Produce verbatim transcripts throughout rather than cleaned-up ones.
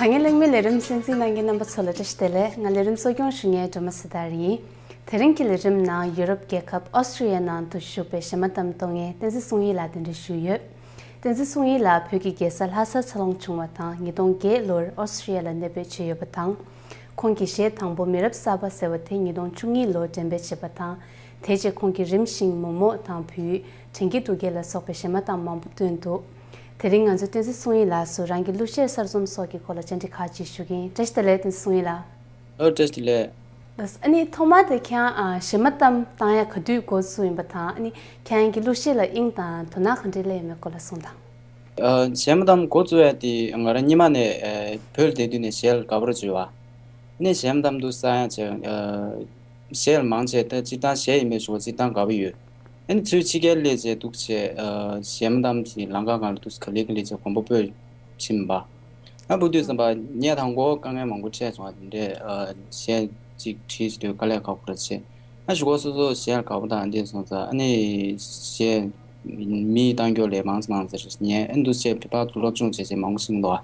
ངའི་གླེང་མོལ་ལས་རིམ་གསན་གཟིགས་གནང་མཁན་རྣམ་པ་ཚོ་ལ་བཀྲ་ཤིས་བདེ་ལེགས། ང་ལས་རིམ་གཙོ་སྐྱོང་ཞུ་མཁན་སྒྲོལ་མ་སྲི་ཐར་ཡིན། དེ་རིང་གི་ལས་རིམ་ནང་ཡུ་རོབ་རྒྱལ་ཁབ་ཨོ་སི་ཀྲི་ཡའི་ནང་དུ་བཞུགས་པའི་གཞས་མ་གཏམ་གཏོང་མཁན་བསྟན་འཛིན་སྲོང་ཡིག་ལགས་གདན་འདྲེན་ཞུས་ཡོད། བསྟན་འཛིན་སྲོང་ཡིག་ལགས་བོད་ཀྱི་རྒྱལ་ས་ལྷ་སར་འཚར་ལོངས་བྱུང་བ་དང་ཉིས་སྟོང་བརྒྱད་ལོར་ཨོ་སི་ཀྲི་ཡ་ལ་གནས་སྤོས་བྱས་ཡོད་པ་དང་། ཁོང་གི་གཞས་དང་པོ་མི་རབས་གསར་པ་ཟེར་བ་དེ་ཉིས་སྟོང་བཅུ་གཉིས་ལོར་འགྲེམས་སྤེལ་བྱས་པ་དང་། དེ་རྗེས་ཁོང་གིས་རིམ་བཞིན་མོག་མོག་དང་བོད་ཡིག་དྲན་གྱི་སྡུག་སྐད་ལ་སོགས་པའི་གཞས་མ་གཏམ་མང་པོ་བཏོན་འདུག་དེ་རིང་ང་ཚོས་བསྟན་འཛིན་སྲོང་ཡིག་ལགས་སུ་རང་གི་གླུ་གཞས་གསར་རྩོམ་སོགས་ཀྱི་སྐོར་ལ་བཅར་འདྲི་ཁག་ཅིག་ཞུ་གི་ཡིན། བཀྲ་ཤིས་བདེ་ལེགས། བསྟན་འཛིན་སྲོང་ཡིག་ལགས། ཨོ། བཀྲ་ཤིས་བདེ་ལེགས། ལགས། ཨ་ནི་ཐོག་མར་དེ་ཁྱེད་རང་ཨ་གཞས་མ་གཏམ་བཏང་ཡ་ག་དུས་འགོ་བཙུགས་ཡིན་པ་དང་། ཨ་ནི་ཁྱེད་རང་གི་གླུ་གཞས་ལ་དབྱིངས་དང་དོ་སྣང་ག་འདྲས་སླེབས་ཡོད་མེད་སྐོར་ལ་གསུངས་དང་། ཨ། གཞས་མ་གཏམ་འགོ་བཙུགས་ཡ་དེ་ང་རང་སྔོན་མ་ནས་ཨ་བོད་ལ་བསྡད་དུས་ནས་གཞས་ལ་དགའ་པོ་ར་བྱུང་བ། ཨ་ནི་གཞས་མ་གཏམ་འདུག་བསམ་ཡ་བྱས། ཨ། གཞས་ལ་མང་ཆེ་ད་སྤྱིར་བཏང་གཞས་ཡིན་པའི་ཞོར་སྤྱིར་བཏང་དགའ་པོ་ཡོད། ཨ་ནི་ཚུར་ཕྱི་རྒྱལ་སླེབས་བྱས་འདུག་བྱས། ཨ། གཞས་མ་གཏམ་གྱི་ལམ་ཁ་སྒང་ལ་འདུག་ག་ལེ་ག་ལེ་བྱས་གོམ་པ་སྤོས་ཕྱིན་པ། ཨ། སྤོ་དུས་ཙམ་པ་ངས་དང་པོ་དཀའ་ངལ་མང་པོ་འཕྲད་བྱུང་བ་དེ་འདྲས། ཨ། གཞས་གཅིག་བྲིས་བྱེད་དུས་དཀའ་ལས་ཁག་པོ་ར་བྱས། ཨ། གཞུག་གུ་སོ་སོ་གཞས་ལ་དགའ་པོ་དང་འདི་སོང་ཙང་། ཨ་ནི་གཞས་མིས་བཏང་རྒྱུ་ལས་མང་ཙམ་མང་ཙམ་རེད་ཉན། ཨ། འདུག་བྱས་ཕར་ཚུར་སློབ་སྦྱོང་བྱས་བྱས་མང་པོ་ཞིག་འདུག་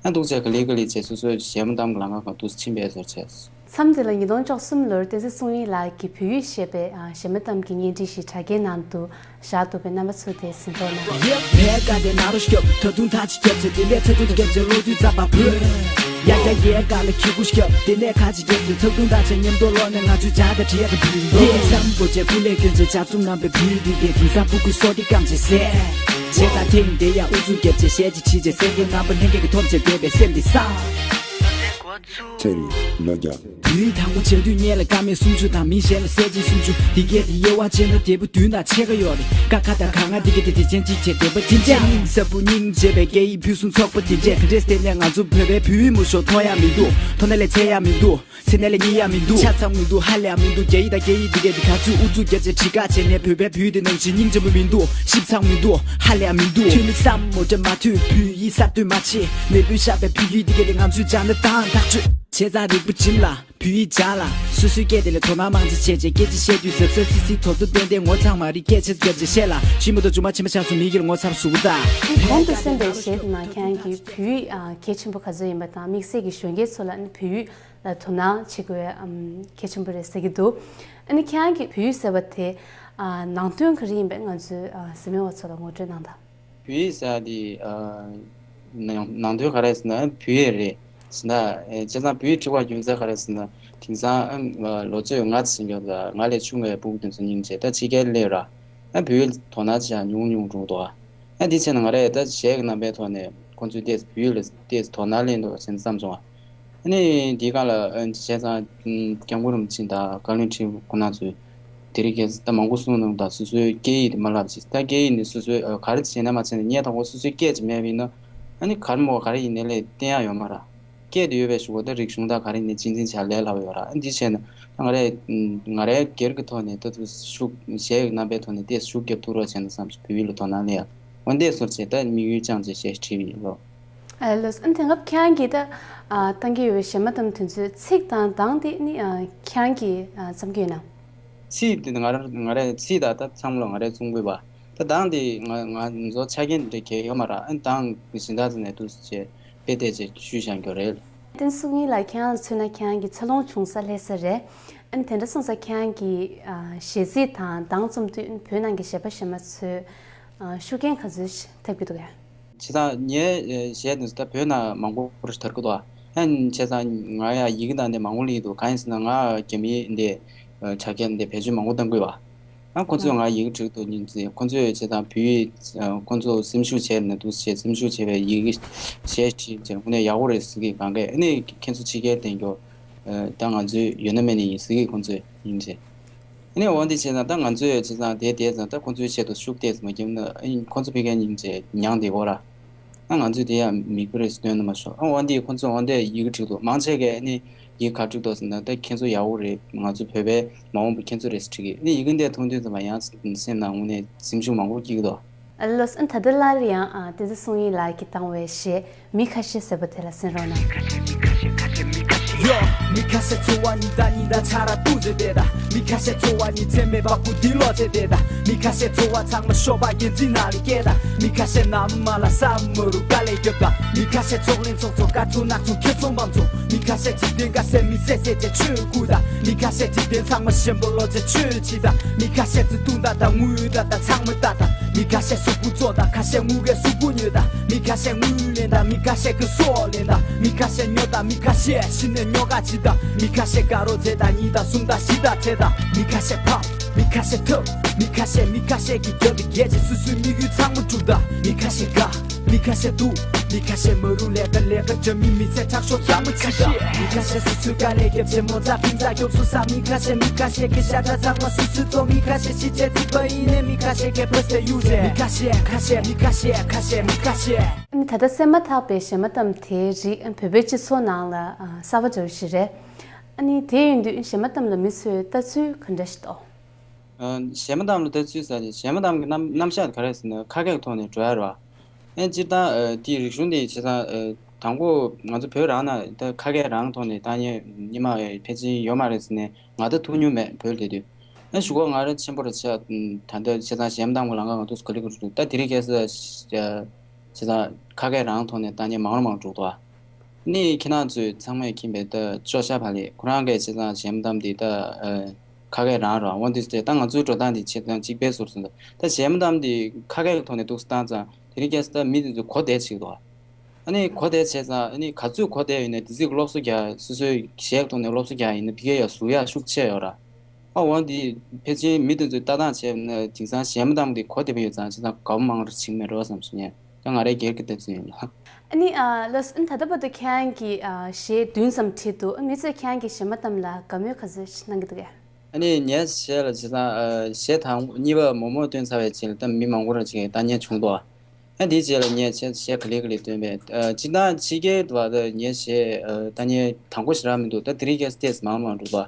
ཨ། འདུག་བྱས་ག་ལེ་ག་ལེ་བྱས་སོ་སོའི་གཞས་མ་གཏམ་གྱི་ལམ་ཁ་སྒང་འདུག་ཕྱིན་པའི་བཟོ་བྱས། མཚམས་དེ་ལ་ཉིས་སྟོང་བཅུ་གསུམ་ལོར་བསྟན་འཛིན་སྲོང་ཡིག་ལགས་ཀྱིས་བོད་ཡིག་ཞེས་པའི་ཨ་གཞས་མ་གཏམ་གྱི་བརྙན་འཕྲིན་ཞིག་དྲ་རྒྱའི་ནང་དུ་བཞག་འདུག་པས། རྣམ་པ་ཚོས་དེ་གཟིགས་རོགས་གནང་། ཡེ། བས་ཀ་དེ་ན་རོ་སྐྱོབ། ད་དུང་ཐག་ཅིག་བརྒྱབ་ཚེ་དེ་ལས་ཚ་དུང་བརྒྱབ་ཚེ་ལོ་དུས་ཙམ་པ་བོད། ཡ་ཡ་ཡེ་ཀ་ལ་ཁྱི་གུ་སྐྱབ། དེ་ནས་ཁ་ཅིག་བརྒྱབ་ཚེ་ཚ་དུང་ད་ཆ་མཉམ་དུ་ལོག་ནས་ང་ཚོའི་ཇ་དང་བྲིས་ཡག་བུ་ཡེ་བསམ་པོ་བྱས་སྐུ་ལས་སྐྱོན་ཚེ་ཇ་ཚུམ་རྣམ་པའི་བུ་དེ་གས་དེང་སང་ཕྲུ་གུ་སོ་དེ་སྐམ་ཚེ་ཟས། བྱས་ཙང་ཐེངས་དེ་ཡང་ཨུ་ཚུགས་བརྒྱབ་ཚེ་ཞལ་གྱིས་ཕྱིས་ཚེ་སེང་གེ་རྣམ་པ་ལྷན་རྒྱས་ཀྱི་ཐོབ་ཚེ་བསྡད་པའི་སེམས་དེ་ས། ཚེ་རིང་ལོ་བརྒྱ། དུས་དང་པོ་བྱས་དུས་ངེད་ལ་ཀ་མད་སུམ་ཅུ་དང་མི་གཞན་ལ་གསལ་ཆེན་སུམ་ཅུ། འདི་གས་དེ་དབྱེ་བ་ཕྱེ་ན་དེ་བུ་བདུན་དང་ཕྱེད་ཀ་ཡོད་རེད། ཀ་ཁ་དང་ག་ང་འདི་གས་དེ་དེ་ཅན་གཅིག་བྱས་བསྡད་པ་ཅི་འདྲ། སྙིང་ཟབ་པོ་སྙིང་རྗེ་བའི་སྐད་ཡིག་ཕུན་སུམ་ཚོགས་པ་འདི་འདྲས་ག་འདྲས་བསྟན་ནས་ང་ཚོ་བོད་པའི་བོད་ཡིག་མུ་ཤོ་མཐོང་ཡ་མི་འདུག་མཐོང་ན་ལས་ཚད་ཡ་མི་འདུག་ཚེ་ནས་ལས་རྙེད་ཡ་མི་འདུག་ཆ་ཚང་མི་འདུག་ཧ་ལས་ཡ་མི་འདུག་རྒྱ་ཡིག་དང་སྐད་ཡིག་འདི་གས་འདི་ག་ཚོད་ཨུ་ཚུགས་བརྒྱབ་བྱས་བྲིས་ཁ་བྱས་ནས་བོད་པའི་བོད་ཡིག་འདི་ནང་བཞིན་སྙིང་རྗེ་མོ་མི་འདུག་ཞིབ་ཚང་མི་འདུག་ཧ་ལས་ཡ་མི་འདུག་ཐོན་མི་བསམ་མོ་འདྲ་མ་ཐོན། བོད་ཡིག་གསར་གཏོད་མ་བྱེད། མེས་པོས་བཞག་པའི་བོད་ཡིག་འདི་གས་འདི་ང་ཚོས་སྦྱང་ན་དང་ཐག་ཆོད། བྱས་ཙང་རིག་པ་སྒྲིམ་ལ་བོད་ཡིག་སྦྱང་ལ་སོ་སོའི་སྐད་དེ་ལ་དོ་སྣང་མང་ཙམ་བྱས་བྱས་སྐད་ཆ་བཤད་དུས་གཟབ་གཟབ་སིག་སིག་དོ་དོ་ཏན་ཏན་ངོ་ཚ་མ་རིག་སྐད་ཆ་བརྒྱབ་བྱས་བཤད་ལ་ཤི་མ་གཏོགས་རྫུན་མ་ཕྱི་མ་ཆགས་སོང་མི་གིར་ངོ་ཚ་བཟོ་གི་ད། གོང་དུ་གསན་པའི་གཞས་དེ་ནང་ཁྱེད་རང་གིས་བོད་ཡིག་ཨ་གལ་ཆེན་པོ་ག་ཚོད་ཡིན་པ་དང་། དམིགས་བསལ་གྱི་གཞོན་སྐྱེས་ཚོ་ལ་ནི་བོད་ཡིག་ལ་དོ་སྣང་བྱེད་དགོས་ཨམ་གལ་ཆེན་པོ་རེད་ཟེར་གྱི་འདུག་ཨ་ནི་ཁྱེད་རང་གིས་བོད་ཡིག་ཟེར་བ་དེ་ཨ་ནང་དོན་ག་རེ་ཡིན་པ་ང་ཚོའི་ཨ་གཟིགས་མོ་བ་ཚོ་ལ་ངོ་སྤྲོད་གནང་དང་། བོད་ཡིག་ཟེར་ཡ་དེ་ཨ་ནང་ནང་དོན་ག་རེ་ཟེར་ན་བོད་ཡིག་རེད་ཟེར་ན། ཨེ་བྱས་ཙང་བོད་ཡིག་བྲིས་པའི་རྒྱུ་མཚན་ག་རེ་ཟེར་ན། དེང་སང་ཨ་ལོ་ཚོད་ང་ཙམ་ཡོད་ཙང་ང་ལས་ཆུང་བའི་སྤུ་གུ་དེ་ཚོ་སྙིང་རྗེ་ད་ཕྱི་རྒྱལ་སླེབས་ར། ཨ་བོད་ཡིག་ལ་དོ་སྣང་ཅིག་ཉུང་ཉུང་འགྲོ་འདུག་ཨ་འདི་བྱས་ན་ང་རས་ད་གཞས་ཀྱི་རྣམ་པའི་ཐོག་ནས་ཁོང་ཚོའི་ཏོག་ཙམ་བོད་ཡིག་ལ་ཏོག་ཙམ་དོ་སྣང་སླེབས་འདུག་ཟེར་ནས་བསམ་སོང་ཨ། ཨ་ནི་འདིའི་སྒང་ལ་ཨ་བྱས་ཙང་སྐྱབས་མགོན་རིན་པོ་ཆེ་དང་བཀའ་བློན་ཁྲི་པ་ཁོང་རྣམ་ཚོས་དེ་རིང་ཁ་སང་ད་མང་པོ་གསུངས་གནང་དང་། སོ་སོའི་སྐད་ཡིག་དེ་མ་བརླག་ཅིག་ད་སྐད་ཡིག་ནི་སོ་སོའི་ཨ་ག་རེ་བྱས་ན་མ་བྱས་ན་ངས་དང་པོ་སོ་སོའི་སྐད་ཅིག་མེད་པ་ཡིན་ན་ཨ་ནི་ག་རེ་མོ་ག་རེ་ཡིན་ནའི་ལས་བསྟན་ཡག་ཡོད་མ་རེད། སྐད་དེ་ཡོད་པའི་གཞུག་གུ་ད་རིག་གཞུང་དང་ག་རེ་ཡིན་ནའི་གཅེས་འཛིན་བྱས་ལས་སླ་པོ་ཡོད་རེད། ཨ་འདི་བྱས་ན་ད་ང་རས་ང་རའི་སྒེར་གྱི་ཐོག་ནས་ད་དུ་ཤུགས་གཞས་ཀྱི་རྣམ་པའི་ཐོག་ནས་ཏོག་ཙམ་ཤུགས་རྒྱབ་ཐུབ་རོགས་བྱས་ན་བསམ་བྱུང་། བོད་ཡིག་ལ་དོ་སྣང་སླེབས་ཡག་འོ་འདི་བཟོ་བྱས་ད་དམིགས་ཡུལ་བཅངས་བྱས་གཞས་བྲིས་པ་ཡིན་ལོ། ཨ་ལོས། ཨ་ནི་དེང་སྐབས་ཁྱེད་རང་གིས་ད་ཨ་བཏང་གི་ཡོད་པའི་གཞས་མ་གཏམ་དེ་ཚོའི་ཚིག་དང་གདངས་དེ་ནི་ཨ་ཁྱེད་རང་གིས་ཨ་བརྩམས་ཀྱི་ཡོད་ན། ཚིག་དེ་ང་རང་ང་རས་ཚིག་དང་ད་ཚང་མ་ལ་ང་རས་རྩོམ་དགོས་པ། ད་གདངས་དེ་ང་ང་ཚོ་ཆ་རྐྱེན་དེ་འདྲ་གང་ཡང་ཡོད་མ་རེད། ཨ་ནི་གདངས་གཞན་དག་ཚོ་ནས་འདུག་སེ་བྱས་དཔེ་བལྟས་བྱས་བཤུས་བཞག་རྒྱུ་རེད། བསྟན་འཛིན་སྲོང་ཡིག་ལགས་ཁྱེད་རང་ལ་མཚོན་ན་ཁྱེད་རང་གི་འཚར་ལོངས་བྱུང་ས་ལྷ་ས་རེད། ཨ་ནི་དེ་འདྲ་སོང་ཙང་ཁྱེད་རང་གི་ཨ་གཞས་ཚིག་དང་གདངས་རྩོམ་དུས་བོད་ནང་གི་གཞས་པ་གཞས་མ་ཚོས་ཨ་ཤུགས་རྐྱེན་ག་ཚོད་ཐེབས་ཀྱི་འདུག་གས། བྱས་ཙང་ངའི་གཞས་དེ་ཚོ་ད་བོད་ནང་མང་པོ་རེ་དར་གི་འདུག་ཨ་ནི་བྱས་ཙང་ང་ཡང་ཡི་གེ་དང་འདི་མང་པོ་སླེབས་ཀྱི་འདུག་གང་ཡིན་ཟེར་ན་ང་རྒྱ་མིའི་འདི་ཆ་རྐྱེན་འདི་བེད་སྤྱོད་མང་པོ་གཏང་གི་ཡོད་པ། ཨ་ཁོ་ཚོས་ང་ཡི་གེ་བྲིས་འདུག་སྙིང་རྗེ། ཁོ་ཚོས་བྱས་ཙང་བོད་ཡིག་ཁོ་ཚོ་སེམས་ཤུགས་བྱས་ནས་འདུག་བྱས་སེམས་ཤུགས་བྱས་པའི་ཡི་གེ་གཞས་བྲིས་བྱས་དངོས་གནས་ཡག་པོ་རེད་ཟེར་གི། གང་གས་ཨ་ནི་ཁྱེད་ཚོ་ཕྱི་རྒྱལ་བསྟན་རྒྱུ་ད་ང་ཚོའི་ཡོད་ན་མེད་ན་ཡིན་ཟེར་གི་ཁོ་ཚོས་སྙིང་རྗེ། ཨ་ནི་འོ་འདི་བྱས་ཙང་ད་ང་ཚོས་བྱས་ཙང་དེ་དེ་ཙང་ད་ཁོ་ཚོའི་ཆེད་དུ་ཤུགས་ཏོག་ཙམ་མ་བརྒྱབ་ན་ཨ་ནི་ཁོ་ཚོ་ཕ་གིར་སྙིང་རྗེ་མྱངས་བསྡད་ཡོད་ར། ཨ་ང་ཚོས་དེ་ཡང་མི་དགོས་རེད་ཟེར་སྟོན་ནི་མ་ཤོག་ཨ་འོ་འདི་ཁོ་ཚོས་འོ་འདི་ཡི་གེ་བྲིས་འདུག་མང་ཆེ་གས་ཨ་ནི་ཡི་གེ་ག་བྲིས་འདུག་ཟེར་ན་ད་ཁྱེད་ཚོ་ཡག་པོ་རེད། ང་ཚོ་བོད་པའི་མ་འོངས་པ་ཁྱེད་ཚོ་རེད་ཟེར་བྲིས་གི། ཨ་ནི་ཡི་གེ་འདི་མཐོང་དུས་ཙམ་པ་ཡང་སེམས་ནང་དངོས་གནས་སེམས་ཤུགས་མང་པོ་སྐྱེ་གི་འདུག་ཨ་ལོས། ཨ་ད་ལྟ་སླར་ཡང་ཨ་བསྟན་འཛིན་སྲོང་ཡིག་ལགས་ཀྱིས་བཏང་བའི་གཞས་མི་ཁ་ཤས་ཟེར་བ་དེ་ལ་གསན་རོགས་གནང་། ཡོ། མི་ཁ་ཤས་འཚོ་བ་ཉི་ཟླ་ཉི་ཟླ་ཆ་ར་ཏུ་ཟེར་དེ་ད། མི་ཁ་ཤས་འཚོ་བ་ཉི་ཚེ་མེད་པ་ཀུ་དི་ལོ་ཟེར་དེ་ད། མི་ཁ་ཤས་འཚོ་བ་ཚང་མ་ཤོ་པ་རྒྱན་འཛིན་ནང་ལ་སྐྱེལ་ད། མི་ཁ་ཤས་ནམ་མ་ལ་ས་མ་རུ་དཀའ་ལས་རྒྱབ་ད། མི་ཁ་ཤས་ཚོགས་ལེན་ཚོགས་ཚོགས་དཀའ་ཚོགས་ནག་ཚོགས་ཁེ་ཚོང་བམ་ཚོགས། མི་ཁ་ཤས་འཇིག་རྟེན་དཀའ་སེལ་མི་སེ་སེ་ཅེ་ཆོས་སྐུ་ད། མི་ཁ་ཤས་འཇིག་རྟེན་ཚང་མ་ཞེན་པོ་ལོ་ཅེ་ཆོས་ཅི་ད། མི་ཁ་ཤས་ཚུ་ཏུང་ད་ད་དངུལ་ད་ད་ཚང་མ་ད་ད། མི་ཁ་ཤས་གཟུགས་པོ་བཙོག་ད་ཁ་ཤས་དངུལ་གས་གཟུགས་པོ་ཉོས་ད། མི་ཁ་ཤས་དངུལ་ལེན་ད་མི་ཁ་ཤས་ཀྱི་སྲོག་ལེན་ད། མི་ཁ་ཤས་ཉོ་ད་མི་ཁ་ཤས་ཤི་ནས་ཉོ་ག་ཅི་ད། མི་ཁ་ཤས་དགའ་རོགས་ཚེ་ད་གཉིས་ད་གསུམ་ད་བཞི་ད་ཚེ་ད། མི་ཁ་ཤས་ཕམ། མི་ཁ་ཤས་ཐབ། མི་ཁ་ཤས་མི་ཁ་ཤས་ཀྱི་རྒྱབ་ཏུ་རྒྱལ་ཆེ་སུ་སུའི་དམིགས་ཡུལ་ཚང་མ་གྲུབ་ད། མི་ཁ་ཤས་དགའ། མི་ཁ་ཤས་སྡུག། མི་ཁ་ཤས་མ་རུ་ལས་ཀ་ལས་ཀ་འཇམ་མི་མི་ཚེ་ཁྲག་ཤོག་ཚང་མ་ཅི་ད། མི་ཁ་ཤས་སུ་སུའི་དཀའ་ལས་རྒྱབ་ཆེ་མོ་ཚ་ཕིང་ཚ་རྒྱོབ་སུ་ས། མི་ཁ་ཤས་མི་ཁ་ཤས་ཀྱི་ཤ་ཁྲག་ཚང་མ་སུ་སུའི་ཚོ། མི་ཁ་ཤས་ཤི་ཆེ་ཚིག་པ་ཡིན་ནས་མི་ཁ་ཤས་ཀྱི་ཕ་སེ་ཡུ་རེ། མི་ཁ་ཤས་ཁ་ཤས་མི་ཁ་ཤས་ཁ་ཤས་མི་ཁ་ཤས། ཨ་ནི་ད་ལྟ་གསན་མ་ཐག་པའི་གཞས་མ་གཏམ་དེའི་རིགས་བོད་པའི་སྤྱི་ཚོགས་ནང་ལ་ཨ་གསར་པ་འདྲ་བོ་ཞིག་རེད། ཨ་ནི་དེ་ཡིན་དུས་གཞས་མ་གཏམ་ལ་མི་ཚོས་ལྟ་ཚུལ་ག་འདྲ་ཞིག་འདུག་ཨ། གཞས་མ་གཏམ་ལ་ལྟ་ཚུལ་ཟེར་ཏེ་གཞས་མ་གཏམ་གྱི་རྣམ་རྣམ་གཞག་དེ་ག་རེ་ཟེར་ན་ཁ་སྐད་ཀྱི་ཐོག་ནས་འགྲོ་ཡ་རེད་བ། ཨ་སྤྱིར་བཏང་ཨ་དེའི་རིག་གཞུང་དེ་བྱས་ཙང་ཨ་དང་པོ་ང་ཚོ་བོད་རང་ནང་ད་ཁ་སྐད་རང་ཐོག་ནས་བཏང་མཁན་སྔོན་མ་ཨ་ཕལ་ཆེར་ཡོད་མ་རེད་ཟེར་ནས་ང་ད་ཐུག་མྱོང་མེད་བོད་ལ་བསྡད་དུས། ཨ་གཞུག་གུ་ང་རང་ཆེན་པོ་རེ་བྱས་ད་ལྟ་བྱས་ཙང་གཞས་མ་གཏམ་གྱི་ལམ་ཁ་ང་ཚོ་ག་ལེ་ག་ལེ་འགྲོ་ད་དེ་རིང་ཁ་སང་ཨ་བྱས་ཙང་ཁ་སྐད་རང་ཐོག་ནས་བཏང་མཁན་མང་རུ་མང་རུ་འགྲོ་འདུག་ཨ། ནི་ཁྱེད་རང་ཚོས་ཚང་མས་མཁྱེན་པའི་ད་ཅོ་ཤ་བ་ལི་ཁོ་རང་གིས་བྱས་ཙང་གཞས་མ་གཏམ་འདི་ད་ཨ་ཁ་སྐད་རང་རང་འོན་ཏེ་ད་ང་ཚོའི་འགྲོ་སྟངས་འདི་བྱས་ཙང་གཅིག་པའི་ཟུར་སོང་ད་ད་གཞས་མ་གཏམ་འདི་ཁ་སྐད་ཀྱི་ཐོག་ནས་འདུག་སེ་བཏང་ཙང་དེ་རིང་ཁ་སང་ད་མི་འདི་ཚོ་གོ་བདེ་ཆེ་གི་འདུག་ཨ་ནི་གོ་བདེ་བྱས་ཙང་ཨ་ནི་ག་ཚོད་གོ་བདེ་ཡོད་ན་དེ་ཚོས་སློབ་གསོ་རྒྱག་སོ་སོའི་གཞས་ཀྱི་ཐོག་ནས་སློབ་གསོ་རྒྱག་ཡིན་ན་དེ་གས་ཡང་གཟུགས་ཡག་ཤུགས་ཆེ་ཡོད་ར། ཨ་འོན་ཏེ་ཕལ་ཆེར་མི་དེ་ཚོས་ལྟ་སྟངས་བྱས་ན་དེང་སང་གཞས་མ་གཏམ་དེ་གོ་བདེ་པོ་ཡོད་ཙང་བྱས་ཙང་དགའ་པོ་མང་རུ་ཕྱིན་མེད་རོགས་བསམ་སོང་ངས་ད་ང་རའི་སྒེར་གྱི་ལྟ་ཚུལ་ཡིན་ལ། ཨ་ནི་ཨ་ལགས་སོ། ཨ་ནི་ད་ལྟ་བར་དུ་ཁྱེད་རང་གིས་ཨ་གཞས་བདུན་ཙམ་བྲིས་འདུག་ཨ་མི་ཚོས་ཁྱེད་རང་གི་གཞས་མ་གཏམ་ལ་དགའ་མོས་ག་ཚོད་ཞིག་གནང་གི་འདུག་གས། ཨ་ནི་ངའི་གཞས་ལ་བྱས་ཙང་ཨ་གཞས་དང་གཉིས་པ་མོག་མོག་བཏོན་ཚར་བའི་རྗེས་ལ་ད་མི་མང་པོ་རང་ཅིག་ལྟ་མཁན་བྱུང་འདུག་ཨ་དེའི་རྗེས་ལ་ངས་གཞས་གཞས་ག་ལེ་ག་ལེ་བཏོན་པས། ཨ་སྤྱིར་བཏང་ཕྱི་རྒྱལ་དུ་བ་ད་ངའི་གཞས་ཨ་ལྟ་མཁན་དང་པོ་ཞེ་དྲག་མི་འདུག་ད་དེ་རིང་ཁ་སང་ཏོག་ཙམ་མང་རུ་མང་རུ་འགྲོ་འདུག་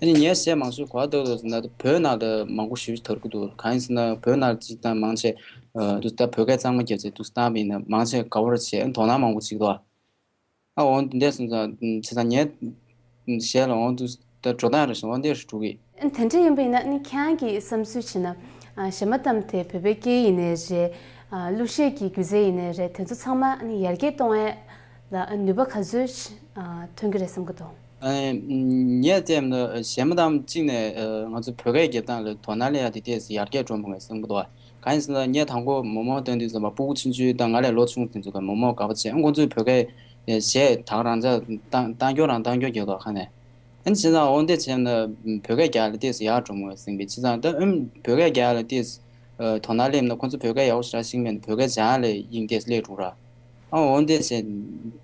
ཨ་ནི་ངའི་གཞས་མང་ཤོས་ག་པར་བཏང་འདུག་ཟེར་ན་བོད་ནང་ལ་མང་པོ་ཞེ་པོ་ཅིག་དར་གྱི་འདུག་གང་ཡིན་ཟེར་ན་བོད་ནང་ལ་སྤྱིར་བཏང་མང་ཆེ་ཨ་འདུག་ད་བོད་སྐད་གཙང་མ་རྒྱབ་ཚེ་འདུག་སེ་བཏང་བ་ཡིན་ན་མང་ཆེ་དགའ་པོ་ར་བྱས་དོ་སྣང་མང་པོ་བྱེད་ཀྱི་འདུག་ཨ་འོ་འདི་འདྲས་སོང་ཙང་བྱས་ཙང་ངའི་གཞས་ལ་འོ་འདུག་ད་འགྲོ་སྟངས་རེ་བྱུང་འོ་འདི་རུ་འགྲོ་གི། དེ་འདྲ་ཡིན་པ་ཡིན་ན་ནི་ཁྱེད་རང་གིས་བསམ་ཚུལ་བྱས་ན་ཨ་གཞས་མ་གཏམ་དེ་བོད་པའི་སྐད་ཡིག་ཡིན་ནའི་རེད། ཨ་གླུ་གཞས་ཀྱི་སྒྱུ་རྩལ་ཡིན་ནའི་རེད། དེ་ཚོ་ཚང་མ་ནི་ཡར་རྒྱས་གཏོང་ཡས་ལ་ནུས་པ་ག་ཚོད་ཨ་ཐོན་གྱི་རེད་བསམ་གྱི་འདུག་ཨ་ངས་བལྟས་ན་གཞས་མ་གཏམ་གཅིག་ནས་ཨ་ང་ཚོ་བོད་སྐད་རྒྱབ་སྟངས་ལ་དོ་སྣང་སླེབས་ཡ་དེ་ཏོག་ཙམ་ཡར་རྒྱས་འགྲོ་འོང་བསམ་གྱི་འདུག་གང་ཡིན་ཟེར་ན་ངས་དང་པོ་མོག་མོག་བཏོན་དུས་ཙམ་པ་སྤུ་གུ་ཆུང་ཆུང་དང་ང་ལས་ལོ་ཆུང་དེ་ཚོ་གིས་མོག་མོག་དགའ་པོ་བྱས། ཨ་ཁོང་ཚོས་བོད་སྐད་གཞས་དག་རང་འཇགས་བཏང་བཏང་སྐྱོར་རང་བཏང་སྐྱོར་རྒྱག་འདུག་ཁ་ནས། ཨ་ནི་བྱས་ཙང་འོ་འདི་བྱས་ན་བོད་སྐད་རྒྱག་ཡ་ལ་ཏོག་ཙམ་ཡག་འགྲོ་འོང་བསམ་པའི་བྱས་ཙང་ད་ཨུམ་བོད་སྐད་རྒྱག་ཡ་ལ་ཏོག་ཙམ་དོ་སྣང་སླེབས་ན་ཁོང་ཚོ་བོད་སྐད་ཡག་པོ་ཞེ་དྲག་ཤེས་མེད་ན་བོད་སྐད་སྦྱང་ཡ་ལ་དབྱིངས་ཏོག་ཙམ་སླེབས་འགྲོ་ར། ཨ་འོ་འདི་བྱས་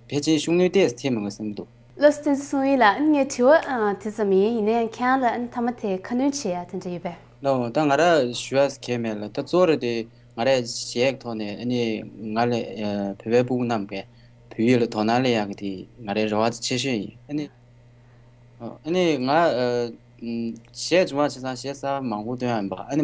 ཕལ་ཆེར་ཤུགས་སྣོན་ཏོག་ཙམ་ཐེབས་མི་འོང་བསམ་འདུག་ལགས་སོ། བསྟན་འཛིན་བསོད་ཡེ་ལགས། ཨ་ནི་ངའི་དྲི་བ་ཨ་དེ་ཙམ་ཡིན། ཡིན་ན་ཡང་ཁྱེད་རང་ལ་ཨ་ནི་མཐའ་མ་དེ་ཁ་སྣོན་བྱེད་ཡ་དེ་འདྲ་ཡོད་པས། ལགས་འོང་། ད་ང་ར་ཞུ་ཡ་གང་ཡང་མེད་ལ། ད་གཙོ་བོ་ར་དེ་ང་རའི་གཞས་ཀྱི་ཐོག་ནས་ཨ་ནི་ང་ལས་ཨ་བོད་པའི་སྤུ་གུ་རྣམས་ཀྱིས་བོད་ཡིག་ལ་དོ་སྣང་སླེབས་ཡག་གི་དེ་ང་རའི་རེ་བ་དེ་ཆེ་ཤོས་ཡིན། ཨ་ནི་ཨ་ནི་ང་ཨ་གཞས་སྦྱོང་བ་བྱས་ཙང་གཞས་གསར་པ་མང་པོ་བཏོན་ཡ་ཡིན་པ། ཨ་ནི་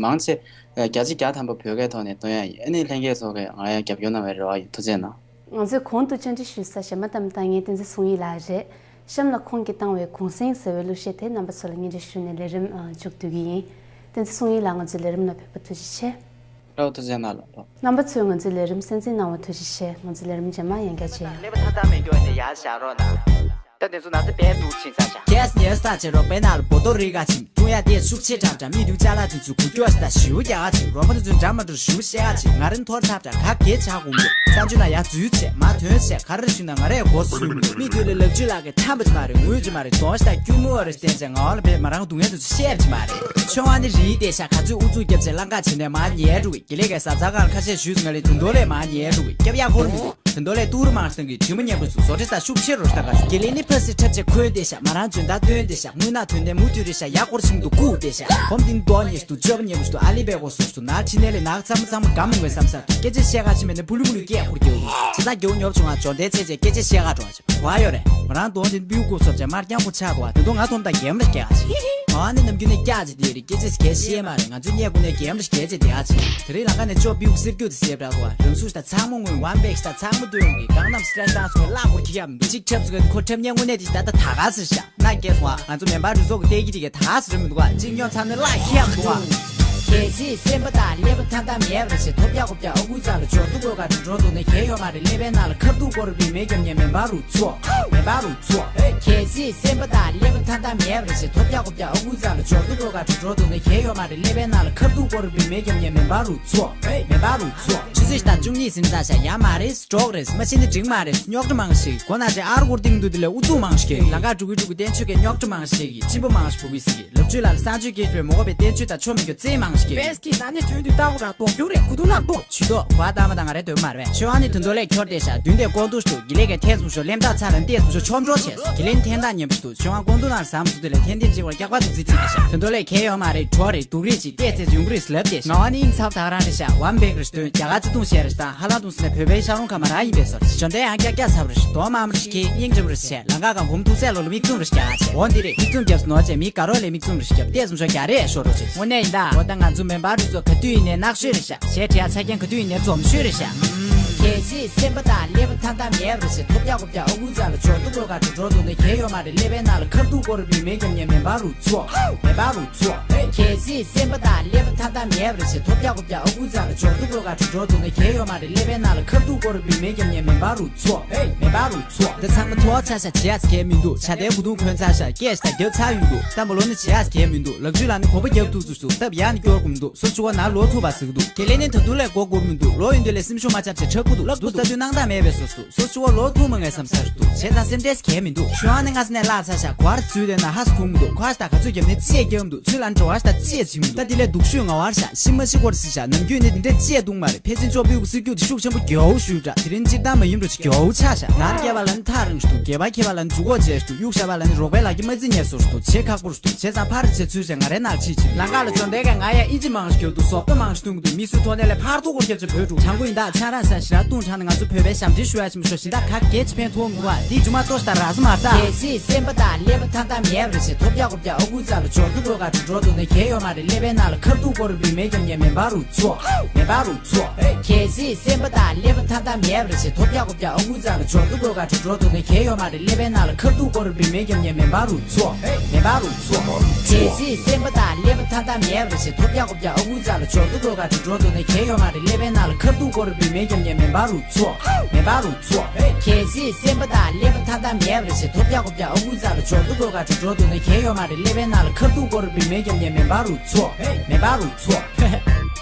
མང་ཆེ་ཨ་བརྒྱ་ཆ་བརྒྱ་ཐམ་པ་བོད་སྐད་ཐོག་ནས་བཏོན་ཡ་ཡིན། ཨ་ནི་ལྷན་རྒྱས་ཚོ་གིས་ང་ཡ་རྒྱབ་སྐྱོར་གནང་བའི་རེ་བ་ཡོད། ཐུགས་རྗེ་གནང་། ང་ཚོས་གོང་དུ་བཅར་འདྲི་ཞུས་ས་གཞས་མ་གཏམ་བཏང་མཁན་བསྟན་འཛིན་བསོད་ཡེ་ལགས་རེད། གཤམ་ལ་ཁོང་གིས་བཏང་བའི་གུང་སེང་ཟེར་བའི་གླུ་གཞས་དེ་རྣམ་པ་ཚོ་ལ་སྙན་སྒྲོན་ཞུས་ནས་ལས་རིམ་ཨ་མཇུག་བསྡུ་གི་ཡིན། བསྟན་འཛིན་བསོད་ཡེ་ལགས་ང་ཚོའི་ལས་རིམ་ལ་ཕེབས་པ་ཐུགས་རྗེ་ཆེ། ལགས་འོང་། ཐུགས་རྗེ་གནང་ལགས། ལགས་འོང་། རྣམ་པ་ཚོས་ང་ཚོའི་ལས་རིམ་གསན་གཟིགས་གནང་བར་ཐུགས་རྗེ་ཆེ། ང་ཚོའི་ལས་རིམ་རྗེས་མ་ཡང་བསྐྱར་མཇལ་ཡོང་། ཀླད་པ་ཐག་ཐག་མེད་རྒྱུ་ནི་ཡར་བཞག་རོགས་གནང་། ད་དེ་ཚོ་ན་ཚ་བས་འདུག་ཕྱིན་ཚར་བཞག་ཁེས་ཉེས་ས་ཆེ་རོགས་པའི་ནང་ལ་བོ་ཏོ་རི་ག་ཕྱིན། ཀྲུང་ཡ་དེ་ཤུགས་ཆེ་དྲག་དྲག་མི་དུ་ཅ་ལག་དེ་ཚོ་གུ་སྐྱོ་ཞིག་དང་ཞིའུ་རྒྱ་ག་ཕྱིན། རོགས་པ་དེ་ཚོ་འདྲ་མ་འགྲོ་ཞིའུ་བཤད་ག་ཕྱིན། ང་རང་འཐོར་ཐབས་དྲག་ག་གེ་ཆག་གོང་གི་ས་ཆུ་ན་ཡ་འཛུལ་བྱས་མ་ཐོན་བྱས་ག་རེ་ཞུ་ན་ང་རས་མགོ་སུ་མི་དུ་ལ་ལག་ཆུ་ལག་གི་ཐམ་པ་ཅི་མ་རེད། ངུས་ཅི་མ་རེད། གདོང་ཞིག་དང་སྐྱུར་མོ་བ་རེ་བསྟན་བྱས་ང་བ་ལ་བས་མ་རང་སྡུག་བསྔལ་དེ་ཚོ་བཤད་ཅི་མ་རེད། ཆོ་ང་ནི་རིའི་དེ་ཤ་ག་ཚོད་ཨུ་ཚུགས་རྒྱབ་བྱས་ལང་ཀ་བྱེད་ནས་མ་ཉལ་འགྲོ་གི། དགེ་ལས་ཀྱི་ས་ཚ་གང་ཁ་ཤས་ཞུས་ང་ལས་དུང་རྡོ་ལས་མ་ཉལ་འགྲོ་གི། སྐྱབས་ཡག་སྐོར་མི་འདུག་དུང་རྡོ་ལས་ཏུར་མང་སྟེང་གི་དྲི་མ་ཉན་པོ་ཚུ་བཟོ་ཁྲི་ས་ཤུགས་ཆེ་རུ་ལྟ་ག་ཞུ། དགེ་ལས་ནི་ཕ་སི་ཁྲབ་ཆེ་ཁོལ་ཏེ་ཤ། མ་རང་འཇོན་ད་སྟོན་ཏེ་ཤ། དངུལ་ནག་དོན་ལྡན་མུ་མཐུད་རེ་ཤ། ཡག་སྐོར་ཤིང་དུ་བཀུག་ཏེ་ཤ། གོམ་དིན་རྡོ་ཉེས་སུ་བཅོ་བ་ཉེ་མུ་སུ་ཨ་ལི་བས་གོ་སོ་སུ་ནར་ཕྱི་ནས་ལས་ནག་ཚམ་ཚམ་གམ་མི་དགོས་བསམ་ས། སྐད་ཆ་བཤད་ག་ཕྱི་མེད་ནས་ཕུ་ལུ་མུ་ལུ་སྐད་ཁུར་རྒྱུ། ཇི་ལྟར་རྒྱུ་ཉོབ་བྱུང་ང་འཇོན་ལྡན་ཚེ་ཆེ་སྐད་ཆ་བཤད་ག་འགྲོ་ཆ་བ་ཡོད་རེད། མ་རང་གདོང་དིན་པིའུ་བཀུག་སོབ་ཆ་མར་རྐྱང་ཁུ་ཆག་དུ་བ་དེ་དུང་ང་ཐོམ་དང་གེམ་རེ་སྐད་ག་ཆ། ཨ་ནི་ནམ་རྒྱུན་ནས་སྐྱག་ཅིག་དེ་རེད། སྐད་ཆ་སྐད་ཤེས་མ་རེད། ང་ཚོའི་ཉེ་གུ་ནས་རྒྱལ་མོ་ཞིག་རྒྱལ་ཅིག་དེ་ཨ་ཅིག་དེ་རིང་ལང་ཀ་ནས་ཅོ་པིའུ་གསེར་རྒྱུ་དེ་སེབ་ར་གོ་རང་སུ་ཞིག་དང་ཚང་མོ་ངུས་ཝན་བེག་ཞིག་དང་ཚང་མོ་སྟོན་གི་གང་ནམ་སི་ལེ་ཤི་དང་སོ་ལ་གུར་ཁྱབ་འདུག་ཅིག་ཁྲབ་སུ་གི་ཁོ་ཁྲབ་ཉེ་གུ་ནས་དེ་ཞིག་ད་ད་ད་ག་སི་ཤ་ན་སྐད་སོང་ང་ཚོ་མེ་འབར་རུ་ཚོགས་ཀྱི་ལྟས་ཀྱི་དེ་ག་ད་ག་སི་རེད་མི་འདུག་ག་ཅིག་ཉོ་ཚང་ནས་ལ་ཁྱབ་འདུག་ག་གལ་སྲིད་སེམས་པ་དང་ཀླད་པ་ཐ་དམ་ཡལ་བ་རེད་ཞེས་ཐོབ་རྒྱག་གོ་རྒྱག་ཨ་ཁུ་ཚ་ལ་འབྱོར་དུ་དགོས་ག་དུ་འགྲོ་འདུག་ནས་གལ་ཡོད་མ་རེད། ཀླད་པའི་ནང་ལ་ཁ་ཐུག་སྐོར་བི་མེ་རྒྱབ་ཉེ་མེ་འབར་རུ་ཚོགས་མེ་འབར་རུ་ཚོགས། གལ་སྲིད་སེམས་པ་དང་ཀླད་པ་ཐ་དམ་ཡལ་བ་རེད་ཞེས་ཐོབ་རྒྱག་གོ་རྒྱག་ཨ་ཁུ་ཚ་ལ་འབྱོར་དུ་དགོས་ག་དུ་འགྲོ་འདུག་ནས་གལ་ཡོད་མ་རེད། ཀླད་པའི་ནང་ལ་ཁ་ཐུག་སྐོར་བི་མེ་རྒྱབ་ཉེ་མེ་འབར་རུ་ཚོགས་མེ་འབར་རུ་ཚོགས། ཆུ་ཚོད་བཞི་དང་བཅུ་གཉིས་ཟིན་ཚར་ཤག་ཡ་མ་རེད། སྲོག་རེད། མ་ཤི་ན་འགྲིག་མ་རེད། རྙོག་དྲ་མང་ཞིག་སྒོ་ན་ཅེ་ཨར་གོར་ཏིང་དུ་དེ་ལས་ཨུ་ཚུགས་མང་ཞིག་ལང་ཀ་འགྲུ་གི་འགྲུ་གི་བསྟན་ཆོས་ཀྱི་རྙོག་དྲ་མང་ཞིག་གི་གཅིན་པ་མང་ཞིག་བུ་གི་སི་གི་ལབ་ཆོས་ལ་ལ་སང་ཆོས་སྐྱེས་པའི་མོ་གོ་པའི་བསྟན་ཆོས་དང་ཆོ་མི་གོ་རྩེ་མང་ཞིག་པེས་ཀྱི་ན་ནི་དོན་དུ་ལྟ་བུ་ར་དོག་རྒྱུ་རེད་གུ་དུ་ལ་དོག་ཇུས་གཏོགས་གོ་བ་ལྟ་མ་དང་ང་རེ་འདོད་མ་རེད། ཆོས་ཨ་ནི་དུ་འདོད་ལས་འཁྱོར་ཏེ་ཤ་བདུན་དེ་ཀོང་དུ་ཞུ་གི་ལས་ཀའི་ཐེན་སུ་ཤོ་ལེམ་ཐག་ཚ་ར་འདས་སུ་ཤོ་ཆོམ་འགྲོ་བྱས་སུ་གི་ལེན་ཐེན་ཐག་ཉེམ་ཞུ་དུ་ཆོས་ཨ་ཀོང་དུ་ན་ར་ཟམ་སུ་དེ་ལས་ཐེན་ཐེན་ཅིག་བར་རྒྱག་པ་དུ་ཟི་ཐིག་གི་ཤ་དུ་འདོད་ལས་ཁྱེད་ཡོད་མ་རེད། གྲོ་རེད་དུག་རེད་ཅིག་བལྟས་ཚེ་ཡོང་གི་རེད་ཟི་ལབ་དེ་ཤ་ང་བ་ནི་ཨིན་ཚབ་ཐག་རང་རེད་ཤ་བམ་བེག་རེད་ཤ་དོན་རྒྱ་ག་ཚི་ཐུང་ཤེ་རེད་ཤ་ཧ་ལ་ཐུང་སི་ནས་བོད་པའི་ཤ་རུང་ཁ་མ་ར་ཡིན་པས་སོ་ཤ་འདྲེ་ཡང་རྒྱག་རྒྱག་ཚབ་རེད་ཤ་དོ་མ་མ་རེད་ཤ་ཁྱེད་སྙིང་རྗེ་རེད་ཤ་ལང་ཀ་གང་བུམ་ཐུག་ཚད་ལོ་ལ་མིག་བཙུམ་རེ་བརྒྱབ་ཆེ། འོ་འདི་རེད། མིག་བཙུམ་བརྒྱབ་སུ་ནོར་བྱས་མིག་དགའ་རོགས་ལས་མིག་བཙུམ་རེ་བརྒྱབ་བལྟས་སུ་ཤོག་རྒྱ་རེད་ཤོ་རོགས་བྱས། དངོས་གནས་ཡིན་ད། འོ་ད་ང་ཚོ་མེ་འབར་རུ་ཚོ་ག་དུས་ཡིན་ནའི་ནག་ཤོས་རེད་ཤ་ཞེས་བྲིས་ཡ་ཆ་རྐྱེན་ག་དུས་ཡིན་ནའི་འཛོམས་ཤོས་རེད་ཤ། གལ་སྲིད་སེམས་པ་དང་ཀླད་པ་ཐ་དམ་ཡལ་བ་རེད་ཤ་ཐོབ་རྒྱག་གོ་རྒྱག་ཨ་ཁུ་ཚ་ལ་འབྱོར་དུ་དགོས་ག་དུ་འགྲོ་འདུག་ནས་གལ་ཡོད་མ་རེད། ཀླད་པའི་ནང་ལ་ཁ་ཐུག་སྐོར་བི་མེ་རྒྱབ་ཉེ་མེ་འབར་རུ་ཚོགས་མེ་འབར་རུ་ཚོགས། གལ་སྲིད་སེམས་པ་དང་ཀླད་པ་ཐ་དམ་ཡལ་བ་རེད་ཤ་ཐོབ་རྒྱག་གོ་རྒྱག་ཨ་ཁུ་ཚ་ལ་འབྱོར་དུ་དགོས་ག་དུ་འགྲོ་འདུག་ནས་གལ་ཡོད་མ་རེད། ཀླད་པའི་ནང་ལ་ཁ་ཐུག་སྐོར་བི་མེ་རྒྱབ་ཉེ་མེ་འབར་རུ་ཚོགས་མེ་འབར་རུ་ཚོགས། འདི་ཚང་མ་ཚོ་ཚ་ཤ་བྱེད་ཡ་ཚ་གལ་མི་འདུག་ཆ་དེ་གུ་དུང་འཁོན་ཚ་ཤ་སྐད་ཤ་རྒྱབ་ཚ་ཡོང་འདུག་ཏམ་པ་ལོ་ནི་བྱེད་ཡ་ཚ་གལ་མི་འདུག་ལག་ཆུ་ལ་ནི་གོ་པ་རྒྱབ་ཐུག་ཚུགས་སུ་སྟབས་ཡག་ནི་སྐྱོར་གུམ་འདུག་སོ་ཆུ་བ་ན་ལོ་ཐུག་པ་ཟིག་འདུག་དེ་ལས་ནི་ད་དུང་ལས་གོ་གུར་མི་འདུག་ལོ་ཡོན་དུ་ལས་སེམས་ཤུགས་མ་ཆབ་ཆེ་ཁྲག་ཁུ་འདུག་ལབ་འདུག་ད་དུས་སྣང་དག་མེད་པའི་སོ་སུ་སོ་ཆུ་བ་ལོ་ཐུག་མ་ངས་བསམ་སར་འདུག་བྱས་ཙང་སེམས་ཁྲལ་གལ་མི་འདུག་ཤོ་ཨ་ནི་ང་སི་ནས་ལག་ཚ་ཤ་གོ་བར་ཚུལ་དེ་ན་ཧ་སུ་ཁུང་མི་འདུག་ཁོ་ཨ་ཤ་ད་ག་ཚོད་རྒྱབ་ནས་ཅི་ཡས་རྒྱབ་མི་འདུག་ཚུལ་ལ་འགྲོ་བ་ཤ་ད་ཅི་ཡས་བྱིང་མི་འདུག་ད་དེ་ལས་སྡུག་ཤོས་ང་བར་ཤ་ཤི་མ་ཤི་སྐོར་སི་ཤ་ནམ་རྒྱུན་ནི་དེ་འདྲས་ཅི་ཡས་བཏུང་མ་རེད། ཕལ་ཆེར་ཅོ་པིའུ་སི་རྒྱུ་དེ་ཤུགས་ཆེན་པོ་རྒྱའུ་ཞུས་འདྲ་དེ་རིང་སྤྱིར་བཏང་མ་ཡིན་འགྲོ་ཅི་རྒྱའུ་ཆགས་ཤག་ནར་སྐྱེ་བ་ལ་ནི་ཐག་རིང་ཞུ་འདུག་སྐྱེ་བ་ཁྱེ་བ་ལ་ནི་འཇུ་གོ་བྱས་ཞུ་འདུག་གཡུག་ཤ་བ་ལ་ནི་རོགས་པའི་ལག་གི་མ་རྩི་ཉེས་སོར་ཞུ་འདུག་བྱེད་ཁག་པོར་ཞུ་འདུག་བྱས་ཙང་ཕར་བྱེད་ཚུལ་བྱས་ང་རའི་ནག་ཕྱིས་ཕྱིན། ལང་ཀ་ལ་འཇོན་ཏེ་ག་ང་ཡ་ཨི་ཅི་མང་ཞུ་འདུག་བཟོ་ལྟ་མང་ཞུ་འདུག་མི་སུ་ཐོག་ནས་ལས་ཕར་ཐུག་གོ་སྐྱབས་ཆེ་བོད་ཕྲུག་བྱང་གོ་ཡིན་ད་ཆང་རང་ས་ཞི་ར་ཏུང་ཁྲང་ནས་ང་ཚོ་བོད་པའི་ཞབས་འདྲེན་ཞུ་ཡ་ཆེན་པོ་ཤོ་ཞི་ད་ག་གེ་ཆི་ཕན་ཐོག་མི་འདུག་ཨ་དེ་ཇུ་མ་ཏོ་ཤ་ད་ར་སུ་མ་ད། གལ་སྲིད་སེམས་པ་དང་ཀླད་པ་ཐ་དམ་ཡལ་བ་རེད་ཞེས་ཐོབ་རྒྱག་གོ་རྒྱག་ཨ་ཁུ་ཚ་ལ་འབྱོར་དུ་དགོས་ག་དུ་འགྲོ་འདུག་ནས་གལ་ཡོད་མ་རེད། ཀླད་པའི་ནང་ལ་ཁ་ཐུག་སྐོར་བི་མེ་རྒྱབ་ཉེ་མེ་འབར་རུ་ཚོགས་མེ་འབར་རུ་ཚོགས། གལ་སྲིད་སེམས་པ་དང་ཀླད་པ་ཐ་དམ་ཡལ་བ་རེད་ཞེས་ཐོབ་རྒྱག་གོ་རྒྱག་ཨ་ཁུ་ཚ་ལ་འབྱོར་དུ་དགོས་ག་དུ་འགྲོ་འདུག་ནས་གལ་ཡོད་མ་རེད། ཀླད་པའི་ནང་ལ་ཁ་ཐུག་སྐོར་བི་མེ་རྒྱབ་ཉེ་མེ་འབར་རུ་ཚོགས་མེ་འབར་རུ་ཚོགས། གལ་སྲིད་སེམས་པ་དང་ཀླད་པ་ཐ་དམ་ཡལ་བ་རེད་ཞེས་ཐོབ་རྒྱག་གོ་རྒྱག་ཨ་ཁུ་ཚ་ལ་འབྱོར་དུ་དགོས་ག་དུ་འགྲོ་འདུག་ནས་གལ་ཡོད་མ་རེད། ཀླད་པའི་ནང་ལ་ཁ་ཐུག་སྐོར་བི་མེ་རྒྱབ་ཉེ་མེ་འབར་རུ་ཚོགས་མེ་འབར་རུ་ཚོགས། གལ་སྲིད་སེམས་པ་དང་ཀླད་པ་ཐ་དམ་ཡལ་བ་རེད་ཞེས་ཐོབ་རྒྱག་གོ་རྒྱག་ཨ་ཁུ་ཚ་ལ་འབྱོར་དུ་དགོས་ག་དུ་འགྲོ་འདུག་ནས་གལ་ཡོད་མ་རེད། ཀླད་པའི་ནང་ལ་ཁ་ཐུག་སྐོར་བི་མེ་རྒྱབ་ཉེ་མེ་འབར་རུ་ཚོགས་མེ་འབར་རུ་ཚོགས།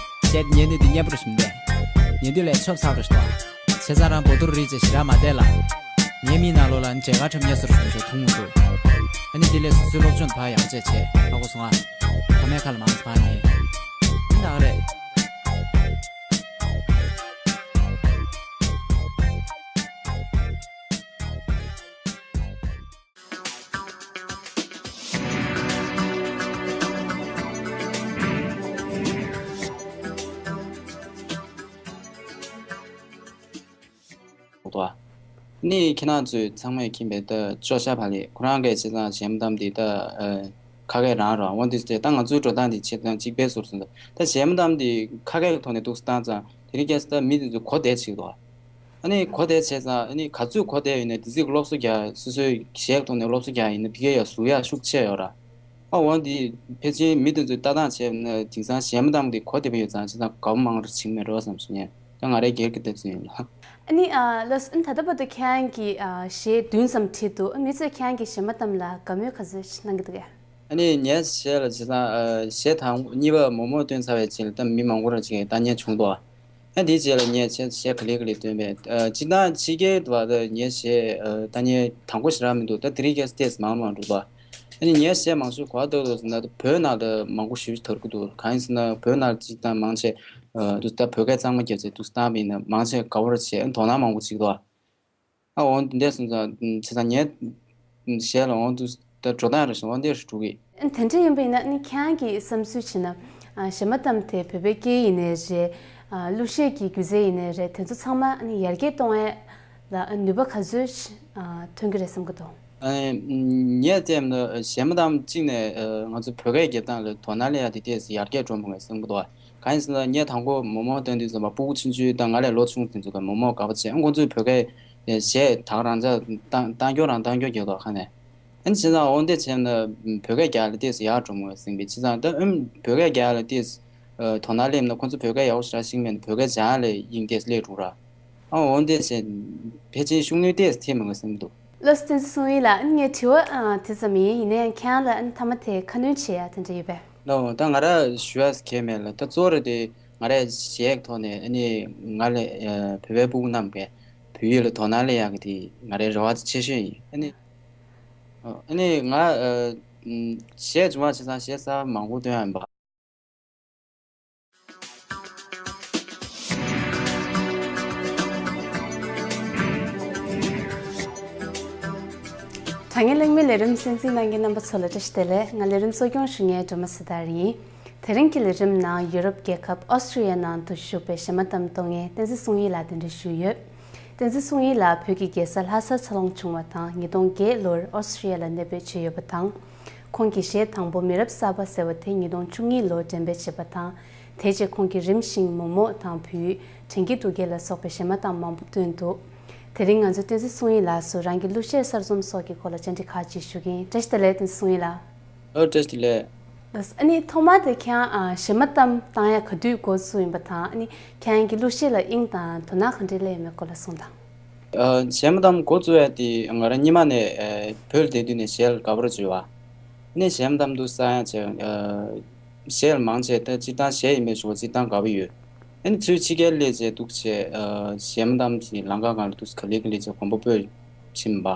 བཤད་ཉན་ནི་འདི་སྙན་པོ་རེ་ཞིམ་ནས། ཉན་དུས་ལས་ཆོབ་ཚ་རུ་ཞིག་དང་། བྱས་ཙང་རང་བོ་དུར་རིགས་ཅེས་ཞི་ར་མ་བལྟས་ལ། ངའི་མིག་ནང་ལོགས་ལ་མཇལ་ཁ་འཁྲབ་ཉེས་སུ་རུ་ཞིག་མཐོང་མི་འདུག་ཨ་ནི་འདི་ལས་སོ་སོའི་སློབ་སྦྱོང་ཕར་ཡག་བྱས་བྱས་ཧ་གོ་སོང་ཨ། ཕ་མའི་ཁ་ལ་མང་ཙམ་ཕར་ཉན། འདི་ད་ག་རེད། འདུག་བ། ནི་ཁྱེད་རང་ཚོས་ཚང་མས་མཁྱེན་པའི་ད་ཅོ་ཤ་བ་ལི་ཁོ་རང་གིས་བྱས་ཙང་གཞས་མ་གཏམ་འདི་ད་ཁ་སྐད་རང་རང་འོན་ཏེ་ད་ང་ཚོའི་འགྲོ་སྟངས་འདི་བྱས་ཙང་གཅིག་པའི་ཟུར་སོང་ད་ད་གཞས་མ་གཏམ་འདི་ཁ་སྐད་ཀྱི་ཐོག་ནས་འདུག་སེ་བཏང་ཙང་དེ་རིང་ཁ་སང་ད་མི་འདི་ཚོ་གོ་བདེ་ཆེ་གི་འདུག་ཨ་ནི་གོ་བདེ་བྱས་ཙང་ཨ་ནི་ག་ཚོད་གོ་བདེ་ཡོད་ན་དེ་ཚོད་སློབ་གསོ་རྒྱག་སོ་སོའི་གཞས་ཀྱི་ཐོག་ནས་སློབ་གསོ་རྒྱག་ཡིན་ན་དེ་གས་ཡང་ཟུར་ཡག་ཤུགས་ཆེ་ཡོད་ར། ཨ་འོ་འདི་ཕལ་ཆེར་མི་དེ་ཚོས་ལྟ་སྟངས་བྱས་ན་དེང་སང་གཞས་མ་གཏམ་འདི་གོ་བདེ་པོ་ཡོད་ཙང་བྱས་ཙང་དགའ་པོ་མང་རུ་ཕྱིན་མེད་རོགས་བསམ་སོང་ངས། ད་ང་རའི་སྒེར་གྱི་ལྟ་ཚུལ་ཡིན་ལ། ཨ་ནི་ཨ་ལགས་སོ། ཨ་ནི་ད་ལྟ་བར་དུ་ཁྱེད་རང་གིས་ཨ་གཞས་བདུན་ཙམ་བྲིས་འདུག་ཨ་མི་ཚོས་ཁྱེད་རང་གི་གཞས་མ་གཏམ་ལ་དགའ་མོས་ག་ཚོད་ཅིག་གནང་གི་འདུག་གས། ཨ་ནི་ངའི་གཞས་ལ་བྱས་ཙང་ཨ་གཞས་དང་གཉིས་པ་མོག་མོག་བཏོན་ཚར་བའི་རྗེས་ལ་ད་མི་མང་པོ་རང་ཅིག་ལྟ་མཁན་བྱུང་འདུག་ཨ་དེའི་རྗེས་ལ་ངས་གཞས་གཞས་ག་ལེ་ག་ལེ་བཏོན་པས། ཨ་སྤྱིར་བཏང་ཕྱི་རྒྱལ་དུ་བ་ད་ངའི་གཞས་ཨ་ལྟ་མཁན་དང་པོ་ཞེ་དྲག་མི་འདུག་ད་དེ་རིང་ཁ་སང་ཏོག་ཙམ་མང་མང་འགྲོ་འདུག་ཨ་ནི་ངའི་གཞས་མང་ཤོས་ག་པར་བཏང་འདུག་ཟེར་ན་ད་བོད་ནང་ལ་མང་པོ་ཞེ་པོ་ཅིག་དར་གྱི་འདུག་གང་ཡིན་ཟེར་ན་བོད་ནང་ལ་སྤྱིར་བཏང་མང་ཆེ་ཨ་འདུག་ད་བོད་སྐད་གཙང་མ་རྒྱབ་ཚེ་འདུག་བཏང་བ་ཡིན་ན་མང་ཆེ་དགའ་པོ་རེད་བྱས་དོ་སྣང་མང་པོ་བྱེད་ཀྱི་འདུག་ཨ་འོ་འདི་འདྲ་སོང་ཙང་བྱས་ཙང་ངའི་གཞས་ལ་འོ་འདུག་ད་འགྲོ་སྟངས་རེ་བཞིན་འོ་འདི་རུ་འགྲོ་གི། དེ་འདྲ་ཡིན་པ་ཡིན་ན་ནི་ཁྱེད་རང་གི་བསམ་ཚུལ་བྱས་ན་ཨ་གཞས་མ་གཏམ་དེ་བོད་པའི་སྐད་ཡིག་ཡིན་ནའི་རེད། ཨ་གླུ་གཞས་ཀྱི་སྒྱུ་རྩལ་ཡིན་ནའི་རེད། དེ་ཚོ་ཚང་མ་ནི་ཡར་རྒྱས་གཏོང་ཡས་ལ་ནུས་པ་ག་ཚོད་ཨ་ཐོན་གྱི་རེད་བསམ་གྱི་འདུག་ཨ་ནི་ངས་བལྟས་ན་གཞས་མ་གཏམ་གཅིག་ནས་ང་ཚོ་བོད་སྐད་རྒྱབ་སྟངས་ལ་དོ་སྣང་སླེབས་ཡ་དེ་ཏོག་ཙམ་ཡར་རྒྱས་འགྲོ་མོ་བསམ་གྱི་འདུག་གང་ཡིན་ཟེར་ན་ངས་དང་པོ་མོག་མོག་བཏང་དུས་ཙམ་པ་སྤུ་གུ་ཆུང་ཆུང་དང་ང་ལས་ལོ་ཆུང་དེ་ཚོ་ག་མོག་མོག་དགའ་པོ་བྱས། ཨ་ཁོང་ཚོས་བོད་སྐད་གཞས་ད་ག་རང་ཅག་བཏང་བཏང་སྐྱོར་རང་བཏང་སྐྱོར་རྒྱག་འདུག་ཁ་ནས། ཨ་ནི་བྱས་ཙང་འོ་འདི་བྱས་ན་བོད་སྐད་རྒྱག་ལ་ཏོག་ཙམ་ཡར་འགྲོ་མོ་བསམ་གྱི། བྱས་ཙང་ད་ཨ་ནི་བོད་སྐད་རྒྱག་ལ་ཏོག་ཙམ་དོ་སྣང་སླེབས་ན་ཁོང་ཚོ་བོད་སྐད་ཡག་པོ་ཞེ་དྲག་ཤེས་མེད་ན་བོད་སྐད་སྦྱང་ལ་དབྱིངས་ཏོག་ཙམ་སླེབས་འགྲོ་ར། ཨ་འོ་འདི་བྱས་ཕལ་ཆེར་ཤུགས་སྣོན་ཏོག་ཙམ་ཐེབས་མི་དགོས་བསམ་གྱི་འདུག་ལགས་སོ། བསྟན་འཛིན་སྲོང་ཡིག་ལགས། ཨ་ནི་ངའི་དྲི་བ་ཨ་དེ་ཙམ་ཡིན། ཡིན་ན་ཡང་ཁྱེད་རང་ལ་ཨ་ནི་མཐའ་མ་དེ་ཁ་སྣོན་བྱེད་ཡ་དེ་འདྲ་ཡོད་པས། ལགས་འོ། ད་ང་རང་ཞུ་ཡ་གང་ཡང་མེད་ལགས། ད་གཙོ་བོ་རེད་དེ་ང་རས་གཞས་ཀྱི་ཐོག་ནས་ཨ་ནི་ང་ལས་ཨ་བོད་པའི་སྤུ་གུ་རྣམས་ཀྱིས་བོད་ཡིག་ལ་དོ་སྣང་སླེབས་ཡ་གི་དེ་ང་རའི་རེ་བ་ཆེ་ཤོས་ཡིན། ཨ་ནི་ཨ་ནི་ང་ཨ་གཞས་སྦྱོང་བ་བྱས་ཙང་གཞས་གསར་པ་མང་པོ་བཏོན་ཡ་ཡིན་པ། དྲ་བརྙན་གླེང་མོལ་ལས་རིམ་གསན་གཟིགས་གནང་མཁན་རྣམ་པ་ཚོ་ལ་བཀྲ་ཤིས་བདེ་ལེགས། ང་ལས་རིམ་གཙོ་སྐྱོང་ཞུ་མཁན་སྒྲོལ་མ་སྲི་ཐར་ཡིན། དེ་རིང་གི་ལས་རིམ་ནང་ཡུ་རོབ་རྒྱལ་ཁབ་ཨོ་སི་ཀྲི་ཡ་ནང་དུ་བཞུགས་པའི་གཞས་མ་གཏམ་གཏོང་མཁན་བསྟན་འཛིན་སྲོང་ཡིག་ལགས་གདན་འདྲེན་ཞུས་ཡོད། བསྟན་འཛིན་སྲོང་ཡིག་ལགས་བོད་ཀྱི་རྒྱལ་ས་ལྷ་སར་འཚར་ལོངས་བྱུང་བ་དང་ཉིས་སྟོང་བརྒྱད་ལོར་ཨོ་སི་ཀྲི་ཡ་ལ་གནས་སྤོས་བྱས་ཡོད་པ་དང་། ཁོང་གི་གཞས་དང་པོ་མི་རབས་གསར་པ་ཟེར་བ་དེ་ཉིས་སྟོང་བཅུ་གཉིས་ལོར་འགྲེམས་སྤེལ་བྱས་པ་དང་། དེ་རྗེས་ཁོང་གིས་རིམ་བཞིན་མོག་མོག་དང་བོད་ཡིག་དྲན་གྱི་སྡུག་སྐད་ལ་སོགས་པའི་གཞས་མ་གཏམ་མང་པོ་བཏོན་འདུག་དེ་རིང་ང་ཚོས་བསྟན་འཛིན་སྲོང་ཡིག་ལགས་སུ་རང་གི་གླུ་གཞས་གསར་རྩོམ་སོགས་ཀྱི་སྐོར་ལ་བཅར་འདྲི་ཁག་ཅིག་ཞུ་གི་ཡིན། བཀྲ་ཤིས་བདེ་ལེགས། བསྟན་འཛིན་སྲོང་ཡིག་ལགས། ཨོ། བཀྲ་ཤིས་བདེ་ལེགས། ལགས། ཨ་ནི་ཐོག་མར་དེ་ཁྱེད་རང་ཨ་གཞས་མ་གཏམ་བཏང་ཡ་ག་དུས་འགོ་བཙུགས་ཡིན་པ་དང་། ཨ་ནི་ཁྱེད་རང་གི་གླུ་གཞས་ལ་དབྱིངས་དང་དོ་སྣང་ག་འདྲས་སླེབས་ཡོད་མེད་སྐོར་ལ་གསུངས་དང་། ཨ་གཞས་མ་གཏམ་འགོ་བཙུགས་ཡ་དེ་ང་རང་སྔོན་མ་ནས་ཨ་བོད་ལ་བསྡད་དུས་ནས་གཞས་ལ་དགའ་པོ་བྱུང་བ། ཨ་ནི་གཞས་མ་གཏམ་འདུག་བསམ་ཡ་བྱས། ཨ་གཞས་ལ་མང་ཆེ་ད་སྤྱིར་བཏང་གཞས་ཡིན་པའི་ཞུ་བ་སྤྱིར་བཏང་དགའ་པོ་ཡོད། ཨ་ནི་ཚུར་ཕྱི་རྒྱལ་སླེབས་རྗེས་འདུག་བྱས། ཨ་གཞས་མ་གཏམ་གྱི་ལམ་ཁ་སྒང་ལ་འདུག་ག་ལེ་ག་ལེ་བྱས་གོམ་པ་སྤོས་ཕྱིན་པ།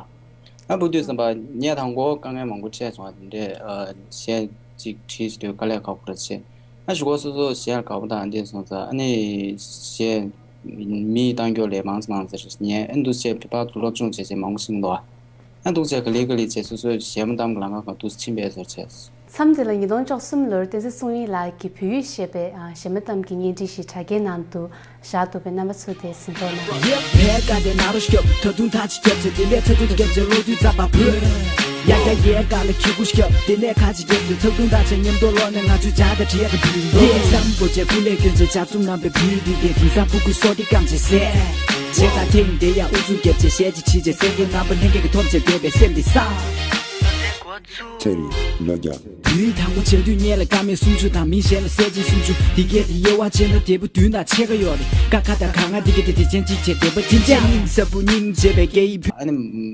ཨ་བུ་དུས་ཙམ་པ་ངས་དང་པོ་དཀའ་ངལ་མང་པོ་འཕྲད་བྱུང་བ་དེ་འདྲས། ཨ་གཞས་གཅིག་བྲིས་བྱས་དུས་དཀའ་ལས་ཁག་པོ་རེད་བྱས། ཨ་གཞུག་གུ་སོ་སོ་གཞས་ལ་དགའ་པོ་དང་འདི་སོང་ཙང་། ཨ་ནི་གཞས་མིས་བཏང་སྐྱོར་ལས་མང་ཙམ་མང་ཙམ་རེད་ཉན། ཨ་འདུག་བྱས་བོད་པ་ཚོ་སློབ་སྦྱོང་བྱས་བྱས་མང་པོ་ཤེས་འདུག་ཨ་འདུག་བྱས་ག་ལེ་ག་ལེ་བྱས་སོ་སོའི་གཞས་མ་གཏམ་གྱི་ལམ་ཁ་སྒང་འདུག་ཕྱིན་པའི་བཟོ་བྱས། མཚམས་དེ་ལ་ཉིས་སྟོང་བཅུ་གསུམ་ལོར་བསྟན་འཛིན་སྲོང་ཡིག་ལགས་ཀྱིས་བོད་ཡིག་གཞས་པའི་ཨ་གཞས་མ་གཏམ་གྱི་བརྙན་འཕྲིན་ཞིག་དྲ་རྒྱའི་ནང་དུ་བཞག་འདུག་པས། རྣམ་པ་ཚོས་དེ་གཟིགས་རོགས་གནང་། ཡེ། བས་ཀ་དེ་ན་རོ་སྐྱོབ། ད་དུང་ཐག་ཅིག་རྒྱབ་ཚེ་དེ་ལས་ཚ་དུས་རྒྱབ་ཚེ་ལོ་དུས་རྩ་བ་བུ། ཡ་ཡ་ཡེ་ཀ་ལ་ཁྱི་གུ་སྐྱབས། དེ་ནས་ཁ་ཅིག་རྒྱབ་ཚེ་ཚ་དུང་ཐག་ཆད་མཉམ་དུ་ལོག་ནས་ང་ཚོས་ཇ་དང་བྲིས་ཡ་གི་བུ། ཡེ་བསམ་པོ་བྱས་ཀུ་ལས་སྐྱོན་ཚེ་ཇ་ཚུམ་རྣམ་པའི་བུ་དེ་གས་དེང་སང་ཕྲུ་གུ་སོ་དེ་སྐམ་བྱས་ཟས། བྱས་ཙང་ཐེངས་དེ་ཡ་ཨུ་ཚུགས་རྒྱབ་བྱས་གཞས་ཅིག་བྲིས་བྱས་སེམས་ཀྱི་རྣམ་པ་ལྷན་སྐྱེས་ཀྱི་ཐོབ་བྱས་བསྡད་པའི་སེམས་དེ་ས། ཚེ་རིང་ལོ་བརྒྱ། དུས་དང་པོ་བྱས་དུས་ངེད་ལ་ཀ་མད་སུམ་ཅུ་དང་མི་གཞན་ལ་སྲས་ཅིག་སུམ་ཅུ། དེ་གས་དེ་དབྱེ་བ་ཕྱེ་ན་དེ་བུ་བདུན་དང་ཕྱེད་ཀ་ཡོད་རེད། ཀ་ཁ་དང་ག་ང་དེ་གས་དེ་དེ་ཅན་གཅིག་བྱས་དེ་བ་ཅིན་ཅན་སྙིང་ཟབ་པོ་སྙིང་རྗེ་བའི་སྐད་ཡིག་བུ། ཨ་ནི་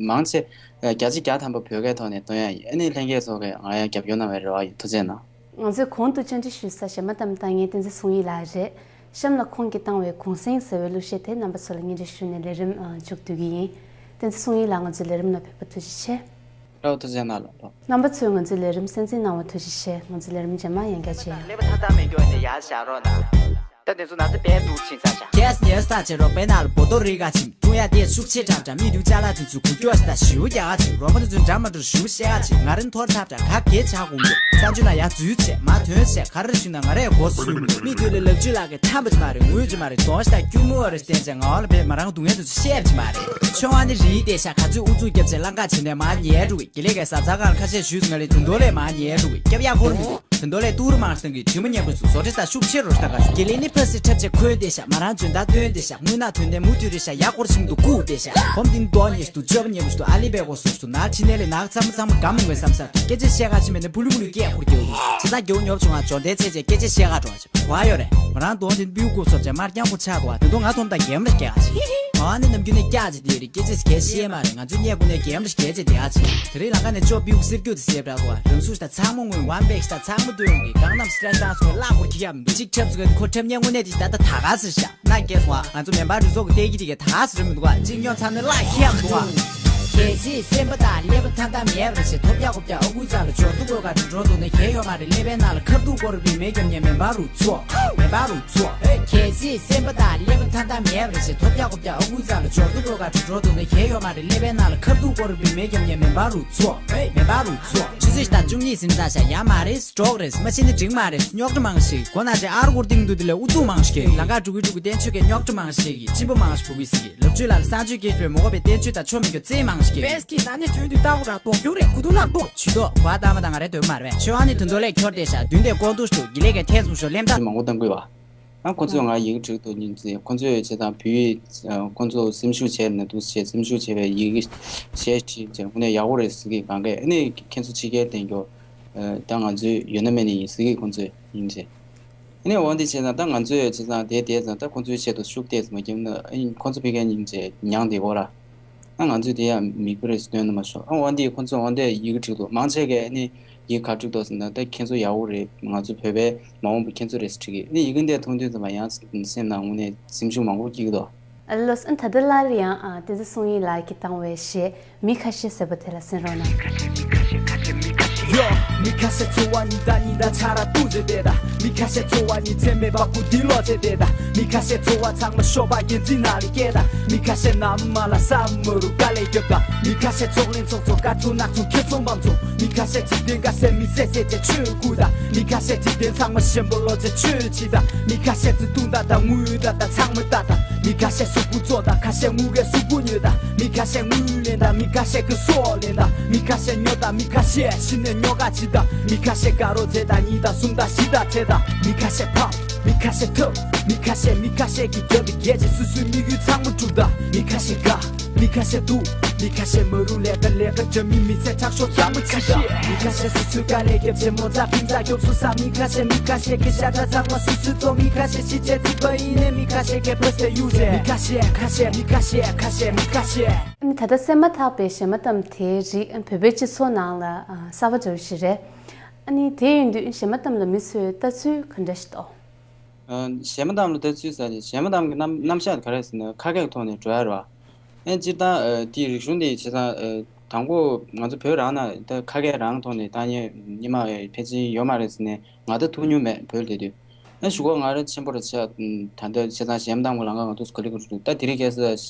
མང་ཆེ་བརྒྱ་ཆ་བརྒྱ་ཐམ་པ་བོད་སྐད་ཐོག་ནས་བཏོན་ཡ་ཡིན། ཨ་ནི་ལྷན་རྒྱས་ཚོ་གས་ང་ཡ་རྒྱབ་སྐྱོར་གནང་བའི་རེ་བ་ཡོད། ཐུགས་རྗེ་གནང་། ང་ཚོས་གོང་དུ་བཅར་འདྲི་ཞུས་ས་གཞས་མ་གཏམ་བཏང་མཁན་བསྟན་འཛིན་སྲོང་ཡིག་ལགས་རེད། གཤམ་ལ་ཁོང་གིས་བཏང་བའི་གུང་སེང་ཟེར་བའི་གླུ་གཞས་དེ་རྣམ་པ་ཚོ་ལ་སྙན་སྒྲོན་ཞུས་ནས་ལས་རིམ་ཨ་མཇུག་བསྡུ་གི་ཡིན། བསྟན་འཛིན་སྲོང་ཡིག་ལགས་ང་ཚོའི་ལས་རིམ་ལ་ཕེབས་པ་ཐུགས་རྗེ་ཆེ། ལགས་འོ། ཐུགས་རྗེ་གནང་ལགས། ལགས། རྣམ་པ་ཚོས་ང་ཚོའི་ལས་རིམ་གསན་གཟིགས་གནང་བ་ཐུགས་རྗེ་ཆེ། ང་ཚོའི་ལས་རིམ་རྗེས་མ་ཡང་བསྐྱར་མཇལ་ཡོང་། ཀླད་པ་ཐང་ཐང་མེད་རྒྱུ་ཡིན་ན་ཡར་བཞག་རོགས་གནང་། ད་དེ་ཚོ་ན་ཚ་བས་སྡུག་ཕྱིན་ཚར་ཤག་ཁེས་ཉེས་ས་ཆེ་རོགས་པའི་ནང་ལ་བོ་ཏོ་རི་ག་ཕྱིན། ཀྲུང་ཡ་དེ་ཤུགས་ཆེ་དྲག་དྲག་མི་དུ་ཅ་ལག་དེ་ཚོ་གུ་སྐྱོ་ཞིག་དང་ཞིའུ་རྒྱ་ག་ཕྱིན། རོགས་པ་དེ་ཚོ་འདྲ་མ་འདྲ་ཞུ་ཤེས་ག་ཕྱིན། ང་རང་ཐོར་ཐབས་དྲག་ག་གེ་ཆག་གོང་གོ་ས་འཇུ་ན་ཡ་འཛུལ་ཆེ་མ་ཐོན་ཆེ་ག་རེ་ཞུ་ན་ང་རའི་མགོ་སུ་མི་དུ་ལ་ལབ་ཅུ་ལག་གི་ཐམ་པ་ཅི་མ་རེད། ངུ་ཅི་མ་རེད། གདོང་ཞིག་དང་སྐྱུར་མོ་བ་རེ་བསྟན་ཆེ་ང་བ་ལ་བས་མ་རང་སྡུག་བསྔལ་དེ་ཚོ་བཤད་ཅི་མ་རེད། ཆོ་བ་ནི་རིའི་དེ་ཤ་ག་ཚོད་ཨུ་ཚུགས་རྒྱབ་ཆེ་ལང་ཀ་ཕྱིན་ནས་མ་ཉལ་འགྲོ་གི། དགེ་ལས་ཀའི་ཟབ་ཚ་གང་ཁ་ཤས་ཞུས་ང་ལས་དུ་མདོ་ལས་མ་ཉལ་འགྲོ་གི། སྐྱབས་ཡག་སྐོར་མི་འདུག་དུ་མདོ་ལས་ཏུ་རུ་མང་སྟེང་གི་དྲི་མ་ཉན་པ་ཚོ་བཟོ་གྲྭ་ས་ཤུགས་ཆེ་རུ་ལྟ་ག་ཞུ། དགེ་ལས་ནི་ཕ་སི་འཁྲབ་ཆེ་ཁོས་བདེ་ཤ་མ་རང་འཇོན་ད་སྟོན་བདེ་ཤ་དངུལ་ནག་དོན་ནས་མུ་མཐུད་རེ་ཤ་ཡག་སྐོར་ཤིང་དུ་ཀུ་བདེ་ཤ་བོམ་དིན་རྡོ་ཉེས་སུ་བཅོ་བ་ཉེ་བུ་སུ་ཨ་ལི་བས་གོ་སོ་སུ་ནར་ཕྱི་ནས་ལས་ནག་ཚང་མ་ཚང་མ་གམ་མི་འོས་བསམ་ས་དུ་སྐད་ཆ་བཤད་ག་ཕྱི་མེད་ནས་པུ་ལུ་པུ་ལུ་སྐད་ཁུར་རྒྱུ་ཇི་ལྟར་རྒྱུ་ཉོབ་བྱུང་ང་འཇོན་ལྡན་ཚེ་ཆེ་སྐད་ཆ་བཤད་ག་འགྲོ་ཆ་བ་ཡོ་རེ་མ་རང་དོན་དིན་པིའུ་ཀུ་སོབ་ཆ་མར་རྐྱང་ཁུ་ཆ་དོ་བ་དེ་དོ་ང་དོམ་དང་གེམ་རེ་སྐྱེ་ག་ཆི་མ་བ་ནི་ནམ་རྒྱུན་ནས་སྐྱག་ཅི་དེ་རེ་སྐད་ཆ་གལ་ཤེས་མ་རེད། ང་ཚོས་ཉལ་ཁུ་ནས་གེམ་རེ་སྐྱེ་ཆེ་དེ་ཨ་ཆི་དེ་རིང་ལ་ཀ་ནས་ཅོ་པིའུ་སིར་རྒྱུ་དེ་སེབ་ར་དོ་བ་རང་སུ་ཤ་ཚང་མོ་ངུས་ཝན་བེག་ཤ་ཚང་མོ་དོན་གི་གང་ནམ་སི་ཏྲེ་ཏང་སུ་ལ་ཁུར་ཁྱི་ཡ་མི་འདུག་གཅིག་ཁྲབ་སུ་གི་ཁོ་ཁྲབ་ཉལ་ཁུ་ནས་དེ་ཤ་ད་ད་ད་ག་སི་ཤ་ན་སྐྱེ་སོང་ང་ཚོ་མེ་འབར་རུ་ཚོགས་ཀྱི་ཏེ་གི་དེ་གི་ད་ག་སི་རེ་མི་འདུག་ག་གཅིག་ཉོ་ཚང་ནས་ལ་ཁྱི་ཡ་མི་འདུག་ག་གལ་སྲིད་སེམས་པ་དང་ཀླད་པ་ཐང་ཐང་མེད་པ་རེད་ཞེས་ཐོབ་རྒྱག་ཁོབ་རྒྱག་ཨ་ཁུའི་རྩ་ལ་འབྱོར་དུ་དགོས་ག་དུ་འགྲོ་འདུག་ནས་གལ་ཡོད་མ་རེད། ཀླད་པའི་ནང་ལ་ཁར་ཐུག་སྐོར་བི་མེ་རྒྱབ་ཉེ་མེ་འབར་རུ་ཚོགས་མེ་འབར་རུ་ཚོགས། གལ་སྲིད་སེམས་པ་དང་ཀླད་པ་ཐང་ཐང་མེད་པ་རེད་ཞེས་ཐོབ་རྒྱག་ཁོབ་རྒྱག་ཨ་ཁུའི་རྩ་ལ་འབྱོར་དུ་དགོས་ག་དུ་འགྲོ་འདུག་ནས་གལ་ཡོད་མ་རེད། ཀླད་པའི་ནང་ལ་ཁར་ཐུག་སྐོར་བི་མེ་རྒྱབ་ཉེ་མེ་འབར་རུ་ཚོགས་མེ་འབར་རུ་ཚོགས། རྩིས་ད་བཅུ་གཉིས་ཟིན་ཚར་ཤག་ཡ་མ་རེད། སྲོག་རེད། མ་ཤེས་ནི་འགྲིག་མ་རེད། རྙོག་དྲ་མང་ཞིག་གོ་ན་ཅེ་ཨར་གུར་ཏིང་དུ་དེ་ལས་ཨུ་ཚུགས་མང་ཞིག་ལང་ཀ་འགྲོ་གི་འགྲོ་གི་བསྟན་ཆོས་ཀྱི་རྙོག་དྲ་མང་ཞིག་གི་གཅིན་པ་མང་ཞིག་བུ་གི་སི་གི་ལབ་བཅུ་ལ་ལ་ས་ཆུ་སྐྱེས་པའི་མོ་གོ་པའི་བསྟན་ཆོས་ད་ཆོ་མི་གྱོ་རྩེ་མང་ཞིག་པེས་ཀྱི་ན་ནི་དུས་འདི་ལྟ་བུ་ར་དོག་རྒྱུ་རེད། གུ་དུ་ལ་དོག་ཆུ་དོག་གོ་ཨ་ཏ་མ་ད་ང་རེ་དོན་མ་རེད། ཆོ་ཨ་ནི་དུ་འདོ་ལས་ཁྱོར་དེ་ཤ་དུན་དེ་ཀོང་དུ་ཤུ་གི་ལས་ཀ་ཐེན་སུ་ཤོ་ལེམ་ད་མང་པོ་ཏང་གི་བ། ཨ་ཁོ་ཚོས་ང་ཡིག་བྲིས་འདུག་ཉིན་ཚེ་ཁོ་ཚོས་བྱེད་སྟངས་བོད་ཡིག་ཁོ་ཚོ་སེམས་ཤུགས་བྱས་ནས་འདུག་བྱས་སེམས་ཤུགས་བྱས་པའི་ཡིག་གཞས་བྲིས་བྱས་དངོས་གནས་ཡག་པོ་རེད་ཟེར་གི་གང་གས་ཨ་ནི་ཁྱེད་ཚོ་ཕྱི་རྒྱལ་བསྟན་རྒྱུ་ད་ང་ཚོའི་ཡོད་ན་མེད་ན་ཡིན་ཟེར་གི་ཁོ་ཚོས་ཡིན་བྱས་ཨ་ནི་འོ་འདི་བྱས་ཙང་ད་ང་ཚོས་བྱེད་སྟངས་དེ་དེ་ཙང་ད་ཁོ་ཚོའི་ཆེད་དུ་ཤུགས་ཏོག་ཙམ་མ་བརྒྱབ་ན་ཨ་ནི་ཁོ་ཚོ་ཕ་གིར་ཉིན་བྱས་མྱངས་བསྡད་གོ་ར། ཨ་ང་ཚོས་དེ་ཡང་མི་དགོས་རེད་ཟེར་སྟོན་ནི་མ་ཤོག་ཨ་འོ་འདི་ཁོ་ཚོས་འོ་འདི་ཡི་གེ་བྲིས་འདུག་མང་ཆེ་གས་ཨ་ནི་ཡི་གེ་ག་བྲིས་འདུག་ཟེར་ན་ད་ཁྱེད་ཚོ་ཡག་པོ་རེད། ང་ཚོ་བོད་པའི་མ་འོངས་པ་ཁྱེད་ཚོ་རེད་ཟེར་བྲིས་གི་ཨ་ནི་ཡི་གེ་འདི་མཐོང་དུས་ཙམ་པ་ཡང་སེམས་ནང་དངོས་གནས་སེམས་ཤུགས་མང་པོ་སྐྱེ་གི་འདུག་ཨ་ལོས་ཨ་ད་ལྟ་སླར་ཡང་ཨ་བསྟན་འཛིན་སུང་ཡི་ལགས་ཀྱིས་བཏང་བའི་གཞས་མི་ཁ་ཤས་ཟེར་བ་དེ་ལ་གསན་རོགས་གནང་། ཡོ། མི་ཁ་ཤས་འཚོ་བ་ཉི་ཟླ་ཉི་ཟླ་ཆ་ར་ཏུ་ཇེ་དེ་ད། མི་ཁ་ཤས་འཚོ་བ་ཉི་ཚེ་མེད་པ་ཀུ་དི་ལོ་ཇེ་དེ་ད། མི་ཁ་ཤས་འཚོ་བ་ཚང་མ་ཤོ་པ་གན་ཛི་ན་ལི་ཀེ་ད། མི་ཁ་ཤས་ནམ་མ་ལ་ས་མུ་རུ་ཀ་ལེ་རྒྱབ་ད། མི་ཁ་ཤས་ཚོགས་ལེན་ཚོགས་ཚོགས་ཀ་ཚུ་ནག་ཚུ་ཁེ་ཚོང་བམ་ཚོ། མི་ཁ་ཤས་འཇིག་རྟེན་དགའ་སེ་མི་སེ་སེ་ཅེ་ཆོས་སྐུ་ད། མི་ཁ་ཤས་འཇིག་རྟེན་ཚང་མ་ཞེན་པོ་ལོ་ཇེ་ཆོས་ཅི་ད། མི་ཁ་ཤས་ཙི་ཏུང་ད་ད་དངུལ་ད་ད་ཚང་མ་ད་ད། མི་ཁ་ཤས་སུ་ཀུ་ཙོ་ད་ཁ་ཤས་དངུལ་གེ་སུ་ཀུ་ཉོས་ད། མི་ཁ་ཤས་དངུལ་ལེན་ད་མི་ཁ་ཤས་ཀི་སོ་ལེན་ད། མི་ཁ་ཤས་ཉོ་ད་མི་ཁ་ཤས་ཤི་ནས་ཉོ་ག་ཅི་ད། མི་ཁ་ཤས་དགའ་རོགས་ཚེ་ད་གཉིས་ད་གསུམ་ད་བཞི་ད་ཚེ་ད། མི་ཁ་ཤས་ཕབ་མི་ཁ་ཤས་ཐབ་མི་ཁ་ཤས་མི་ཁ་ཤས་ཀྱི་རྒྱབ་ཏུ་རྒྱལ་ཆེ་སུ་སུའི་དམིགས་ཡུལ་ཚང་མ་གྲུབ་ད། མི་ཁ་ཤས་དགའ། མི་ཁ་ཤས་སྡུག་མི་ཁ་ཤས་མ་རུ་ལས་ཀ་ལས་ཀ་བྱ་མི་མི་ཚེ་དྲག་ཤོས་ཚང་མ་ཅི་ད། མི་ཁ་ཤས་སུ་སུའི་དཀའ་ལས་རྒྱབ་ཆེ་མོ་ཚ་ཕིན་ཚ་རྒྱོབ་སུ་ས། མི་ཁ་ཤས་མི་ཁ་ཤས་ཀྱི་ཤ་ཁྲ་ཚང་མ་སུ་སུའི་ཐོག་མི་ཁ་ཤས་ཤི་ཆེ་ཚིག་པ་ཡིན་ནས་མི་ཁ་ཤས་ཀྱི་ཕ་སེ་ཡུ་རེ། མི་ཁ་ཤས་ཁ་ཤས་མི་ཁ་ཤས་ཁ་ཤས་མི་ཁ་ཤས། ཨ་ནི་ད་ལྟ་གསན་མ་ཐག་པའི་གཞས་མ་གཏམ་དེའི་རིགས་བོད་པའི་སྤྱི་ཚོགས་ནང་ལ་གསར་པ་འདྲ་བོ་ཞིག་རེད། ཨ་ནི་དེ་ཡིན་དུས་གཞས་མ་གཏམ་ལ་མི་ཚོས་ལྟ་ཚུལ་ག་འདྲ་ཞིག་འདུག་གཞས་མ་གཏམ་ལ་ལྟ་ཚུལ་ཟེར་ཏེ་གཞས་མ་གཏམ་གྱི་རྣམ་རྣམ་གཞག་ག་རེ་ཟེར་ན་ཁ་སྐད་ཀྱི་ཐོག་ནས་འགྲོ་ཡ་རེད་བ། ཨེ་སྤྱིར་བཏང་དེའི་རིག་གཞུང་དེ་བྱས་ཙང་དང་པོ་ང་ཚོ་བོད་རང་ན་ད་ཁ་སྐད་རང་ཐོག་ནས་བཏང་མཁན་སྔོན་མ་ཕལ་ཆེར་ཡོད་མ་རེད་ཟེར་ནས་ང་ད་ཐུག་མྱོང་མེད་བོད་ལ་བསྡད་དུས། ཨེ་གཞུག་གུ་ང་རང་ཆེན་པོ་རེད་ཆགས་ད་ལྟ་བྱས་ཙང་གཞས་མ་གཏམ་གྱི་ལམ་ཁ་ང་ཚོ་ག་ལེ་ག་ལེ་ད་དེ་རིང་ཁ་སང་བྱས་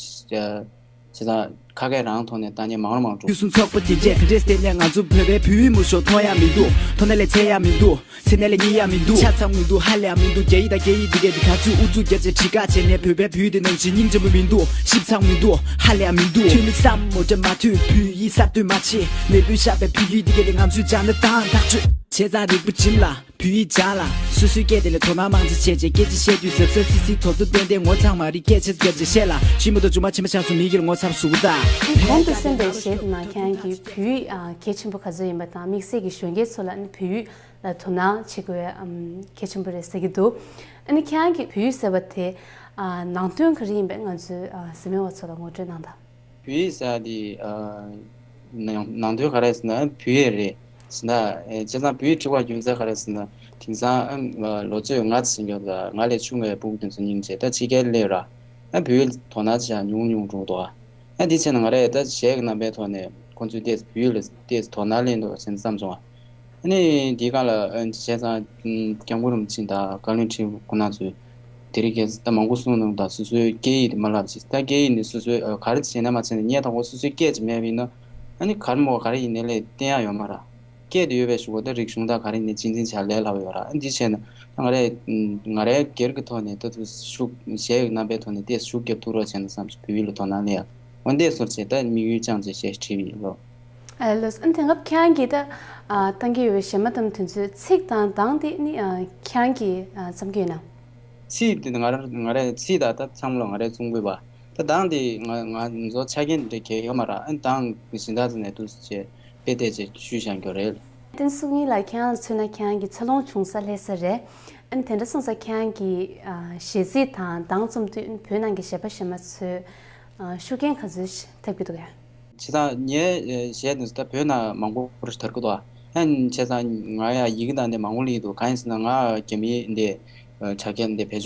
ཙང་ཁ་སྐད་རང་ཐོག་ནས་བཏང་མཁན་མང་རུ་མང་རུ་འགྲོ། དུས་གསུམ་ཚོགས་པ་དེ་འདྲས་དེ་འདྲས་བསྟན་ནས་ང་ཚོ་བོད་པའི་བོད་ཡིག་མུ་ཤོ་མཐོང་ཡ་མི་འདུག་མཐོང་ན་ལས་འཚལ་ཡ་མི་འདུག་ཚེ་ནས་ལས་རྙེད་ཡ་མི་འདུག་ཆ་ཚང་མི་འདུག་ཧ་ལས་ཡ་མི་འདུག་རྒྱ་ཡིག་དང་སྐད་ཡིག་འདི་གས་འདི་ག་ཚོད་ཨུ་ཚུགས་རྒྱབ་བྱས་བྲིས་ཀ་བྱས་ནས་བོད་པའི་བོད་ཡིག་འདི་ནང་བཞིན་སྙིང་རྗེ་མོ་མི་འདུག་ཞིབ་ཚང་མི་འདུག་ཧ་ལས་ཡ་མི་འདུག་ཐོན་མི་བསམ་མོ་དྲ་མ་ཐོས་བོད་ཡིག་གསར་གཏོད་མ་བྱེད་མེས་པོས་བཞག་པའི་བོད་ཡིག་འདི་གས་འདི་ང་ཚོས་སྦྱང་ན་དང་ཐག་ཆོད་བྱས་ཙང་རིག་པ་སྒྲིམ་ལ་བོད་ཡིག་སྦྱང་ལ་སོ་སོའི་སྐད་དེ་ལ་དོ་སྣང་མང་ཙམ་བྱས་བྱས་སྐད་ཆ་བཤད་དུས་གཟབ་གཟབ་སིག་སིག་དོ་དོ་ཏན་ཏན་ངོ་ཚ་མ་རིག་སྐད་ཆ་རྒྱབ་བྱས་བཤད་ལ་ཤི་མོ་དང་རྒྱུ་མ་ཕྱི་མ་ཆགས་སུ་མི་གིར་ངོ་ཚ་བཟོ་གི་ད། གོང་དུ་གསན་པའི་གཞས་དེ་ནང་ཁྱེད་རང་གིས་བོད་ཡིག་གལ་ཆེན་པོ་ག་ཚོད་ཡིན་པ་དང་དམིགས་བསལ་གྱི་གཞོན་སྐྱེས་ཚོ་ལ་ནི་བོད་ཡིག་ལ་དོ་སྣང་བྱེད་དགོས་ཨམ་གལ་ཆེན་པོ་རེད་ཟེར་གྱི་འདུག་ཨ་ནི་ཁྱེད་རང་གིས་བོད་ཡིག་ཟེར་བ་དེ་ཨ་ནང་དོན་ག་རེ་ཡིན་པས་ང་ཚོའི་ཨ་གཟིགས་མོ་བ་ཚོ་ལ་ངོ་སྤྲོད་གནང་དང་། བོད་ཡིག་ཟེར་ཡ་དེ་ཨ་ནང་ནང་དོན་ག་རེ་ཟེར་ན་བོད་ཡིག་རེད་ཟེར་ན་ཨེ་བྱས་ཙང་བོད་ཡིག་བྲིས་པའི་རྒྱུ་མཚན་ག་རེ་ཟེར་ན་དེང་སང་ཨ་ལོ་ཚོད་ང་ཙམ་ཟིན་རྒྱུ་ད་ང་ལས་ཆུང་བའི་སྤུ་གུ་དེ་ཚོ་སྙིང་རྗེ་ད་ཕྱི་རྒྱལ་སླེབས་ར་ཨ་བོད་ཡིག་དོ་སྣང་ཆེ་ཉུང་ཉུང་འགྲོ་འདུག་ཨ། ཨ་འདི་བྱས་ན་ང་རས་ད་གཞས་ཀྱི་རྣམ་པའི་ཐོག་ནས་ཁོང་ཚོས་ཏོག་ཙམ་བོད་ཡིག་ལ་ཏོག་ཙམ་དོ་སྣང་སླེབས་འདུག་ཟེར་ནས་བསམ་སོང་ང་། ཨ་ནི་འདིའི་སྒང་ལ་ཨ་བྱས་ཙང་སྐྱབས་མགོན་རིན་པོ་ཆེ་དང་བཀའ་བློན་ཁྲི་པ་ཁོང་རྣམ་ཚོས་དེ་རིང་ཁ་སང་ད་མང་པོ་གསུངས་གནང་དང་སོ་སོའི་སྐད་ཡིག་དེ་མ་བརླག་ཅིག་ད་སྐད་ཡིག་ནི་སོ་སོའི་ཨ་ག་རེ་བྱས་ན་མ་བྱས་ན་ཉལ་ཐང་པོ་སོ་སོའི་སྐད་ཅིག་མེད་པ་ཡིན་ན་ཨ་ནི་ག་རེ་མོ་ག་རེ་ཡིན་ནའི་ལས་བསྟན་ཡག་ཡོད་མ་རེད། སྐད་དེ་ཡོད་པའི་གཞུག་གུ་ད་རིག་གཞུང་དང་ག་རེ་ནས་གཅེས་འཛིན་བྱ་ལས་སླ་པོ་ཡོད་ར། ཨ་འདི་བྱས་ན་ད་ང་རས་ང་རའི་སྒེར་གྱི་ཐོག་ནས་ད་དུ་ཤུགས་གཞས་ཀྱི་རྣམ་པའི་ཐོག་ནས་ཏོག་ཙམ་ཤུགས་རྒྱབ་ཐུབ་རོགས་བྱས་ན་བསམ་སོང་། བོད་ཡིག་ལ་དོ་སྣང་སླེབས་ཡ། འོ་འདི་སོར་བྱས་ད་དམིགས་ཡུལ་བཅངས་བྱས་གཞས་བྲིས་པ་ཡིན་ལོ། ཨ་ལོས་ཨ་དེང་སྐབས་ཁྱེད་རང་གིས་ད་ཨ་བཏང་གི་ཡོད་པའི་གཞས་མ་གཏམ་དེ་ཚོའི་ཚིག་དང་གདངས་དེ་ནི་ཨ་ཁྱེད་རང་གིས་ཨ་བརྩམས་ཀྱི་ཡོད་ན། ཚིག་དེ་ང་ར་ང་རའི་ཚིག་དང་ད་ཚང་མ་ལ་ང་རའི་གསུང་དགོས་པ། ད་གདངས་དེ་ང་ང་ཚོ་ཆ་རྐྱེན་དེ་འདྲ་གལ་ཡོད་མ་རེད། ཨ་གདངས་གཞན་དག་ཚོ་ནས་འདུག་སེ་བྱས་དཔེ་བལྟས་བྱས་ཞུས་བཞག་རྒྱུ་རེད། བསྟན་སྲུང་ཡིན་ལ་ཁྱེད་རང་ལ་མཚོན་ན་ཁྱེད་རང་གི་འཚར་ལོངས་བྱུང་ས་ལྷ་ས་རེད། ཨ་ནི་དེ་འདྲ་སོང་ཙང་ཁྱེད་རང་གི་ཨ་གཞས་ཚིག་དང་གདངས་རྩོམ་དུས་བོད་ནང་གི་གཞས་པ་གཞས་མ་ཚོས་ཨ་ཤུགས་རྐྱེན་ག་ཚོད་ཞིག་ཐེབས་ཀྱི་འདུག་གས། བྱས་ཙང་ངའི་གཞས་འདི་ཚོ་ད་བོད་ནང་མང་པོ་རུ་དར་གྱི་འདུག་ཨ་ནི་བྱས་ཙང་ང་ཡང་ཡི་གེ་དང་འདི་མང་པོ་ལ་ཡིན་འདུག་གང་ཡིན་ཟེར་ན་ང་རྒྱ་མིའི་འདི་དྲ་རྒྱ་འདི་བེད་སྤྱོད།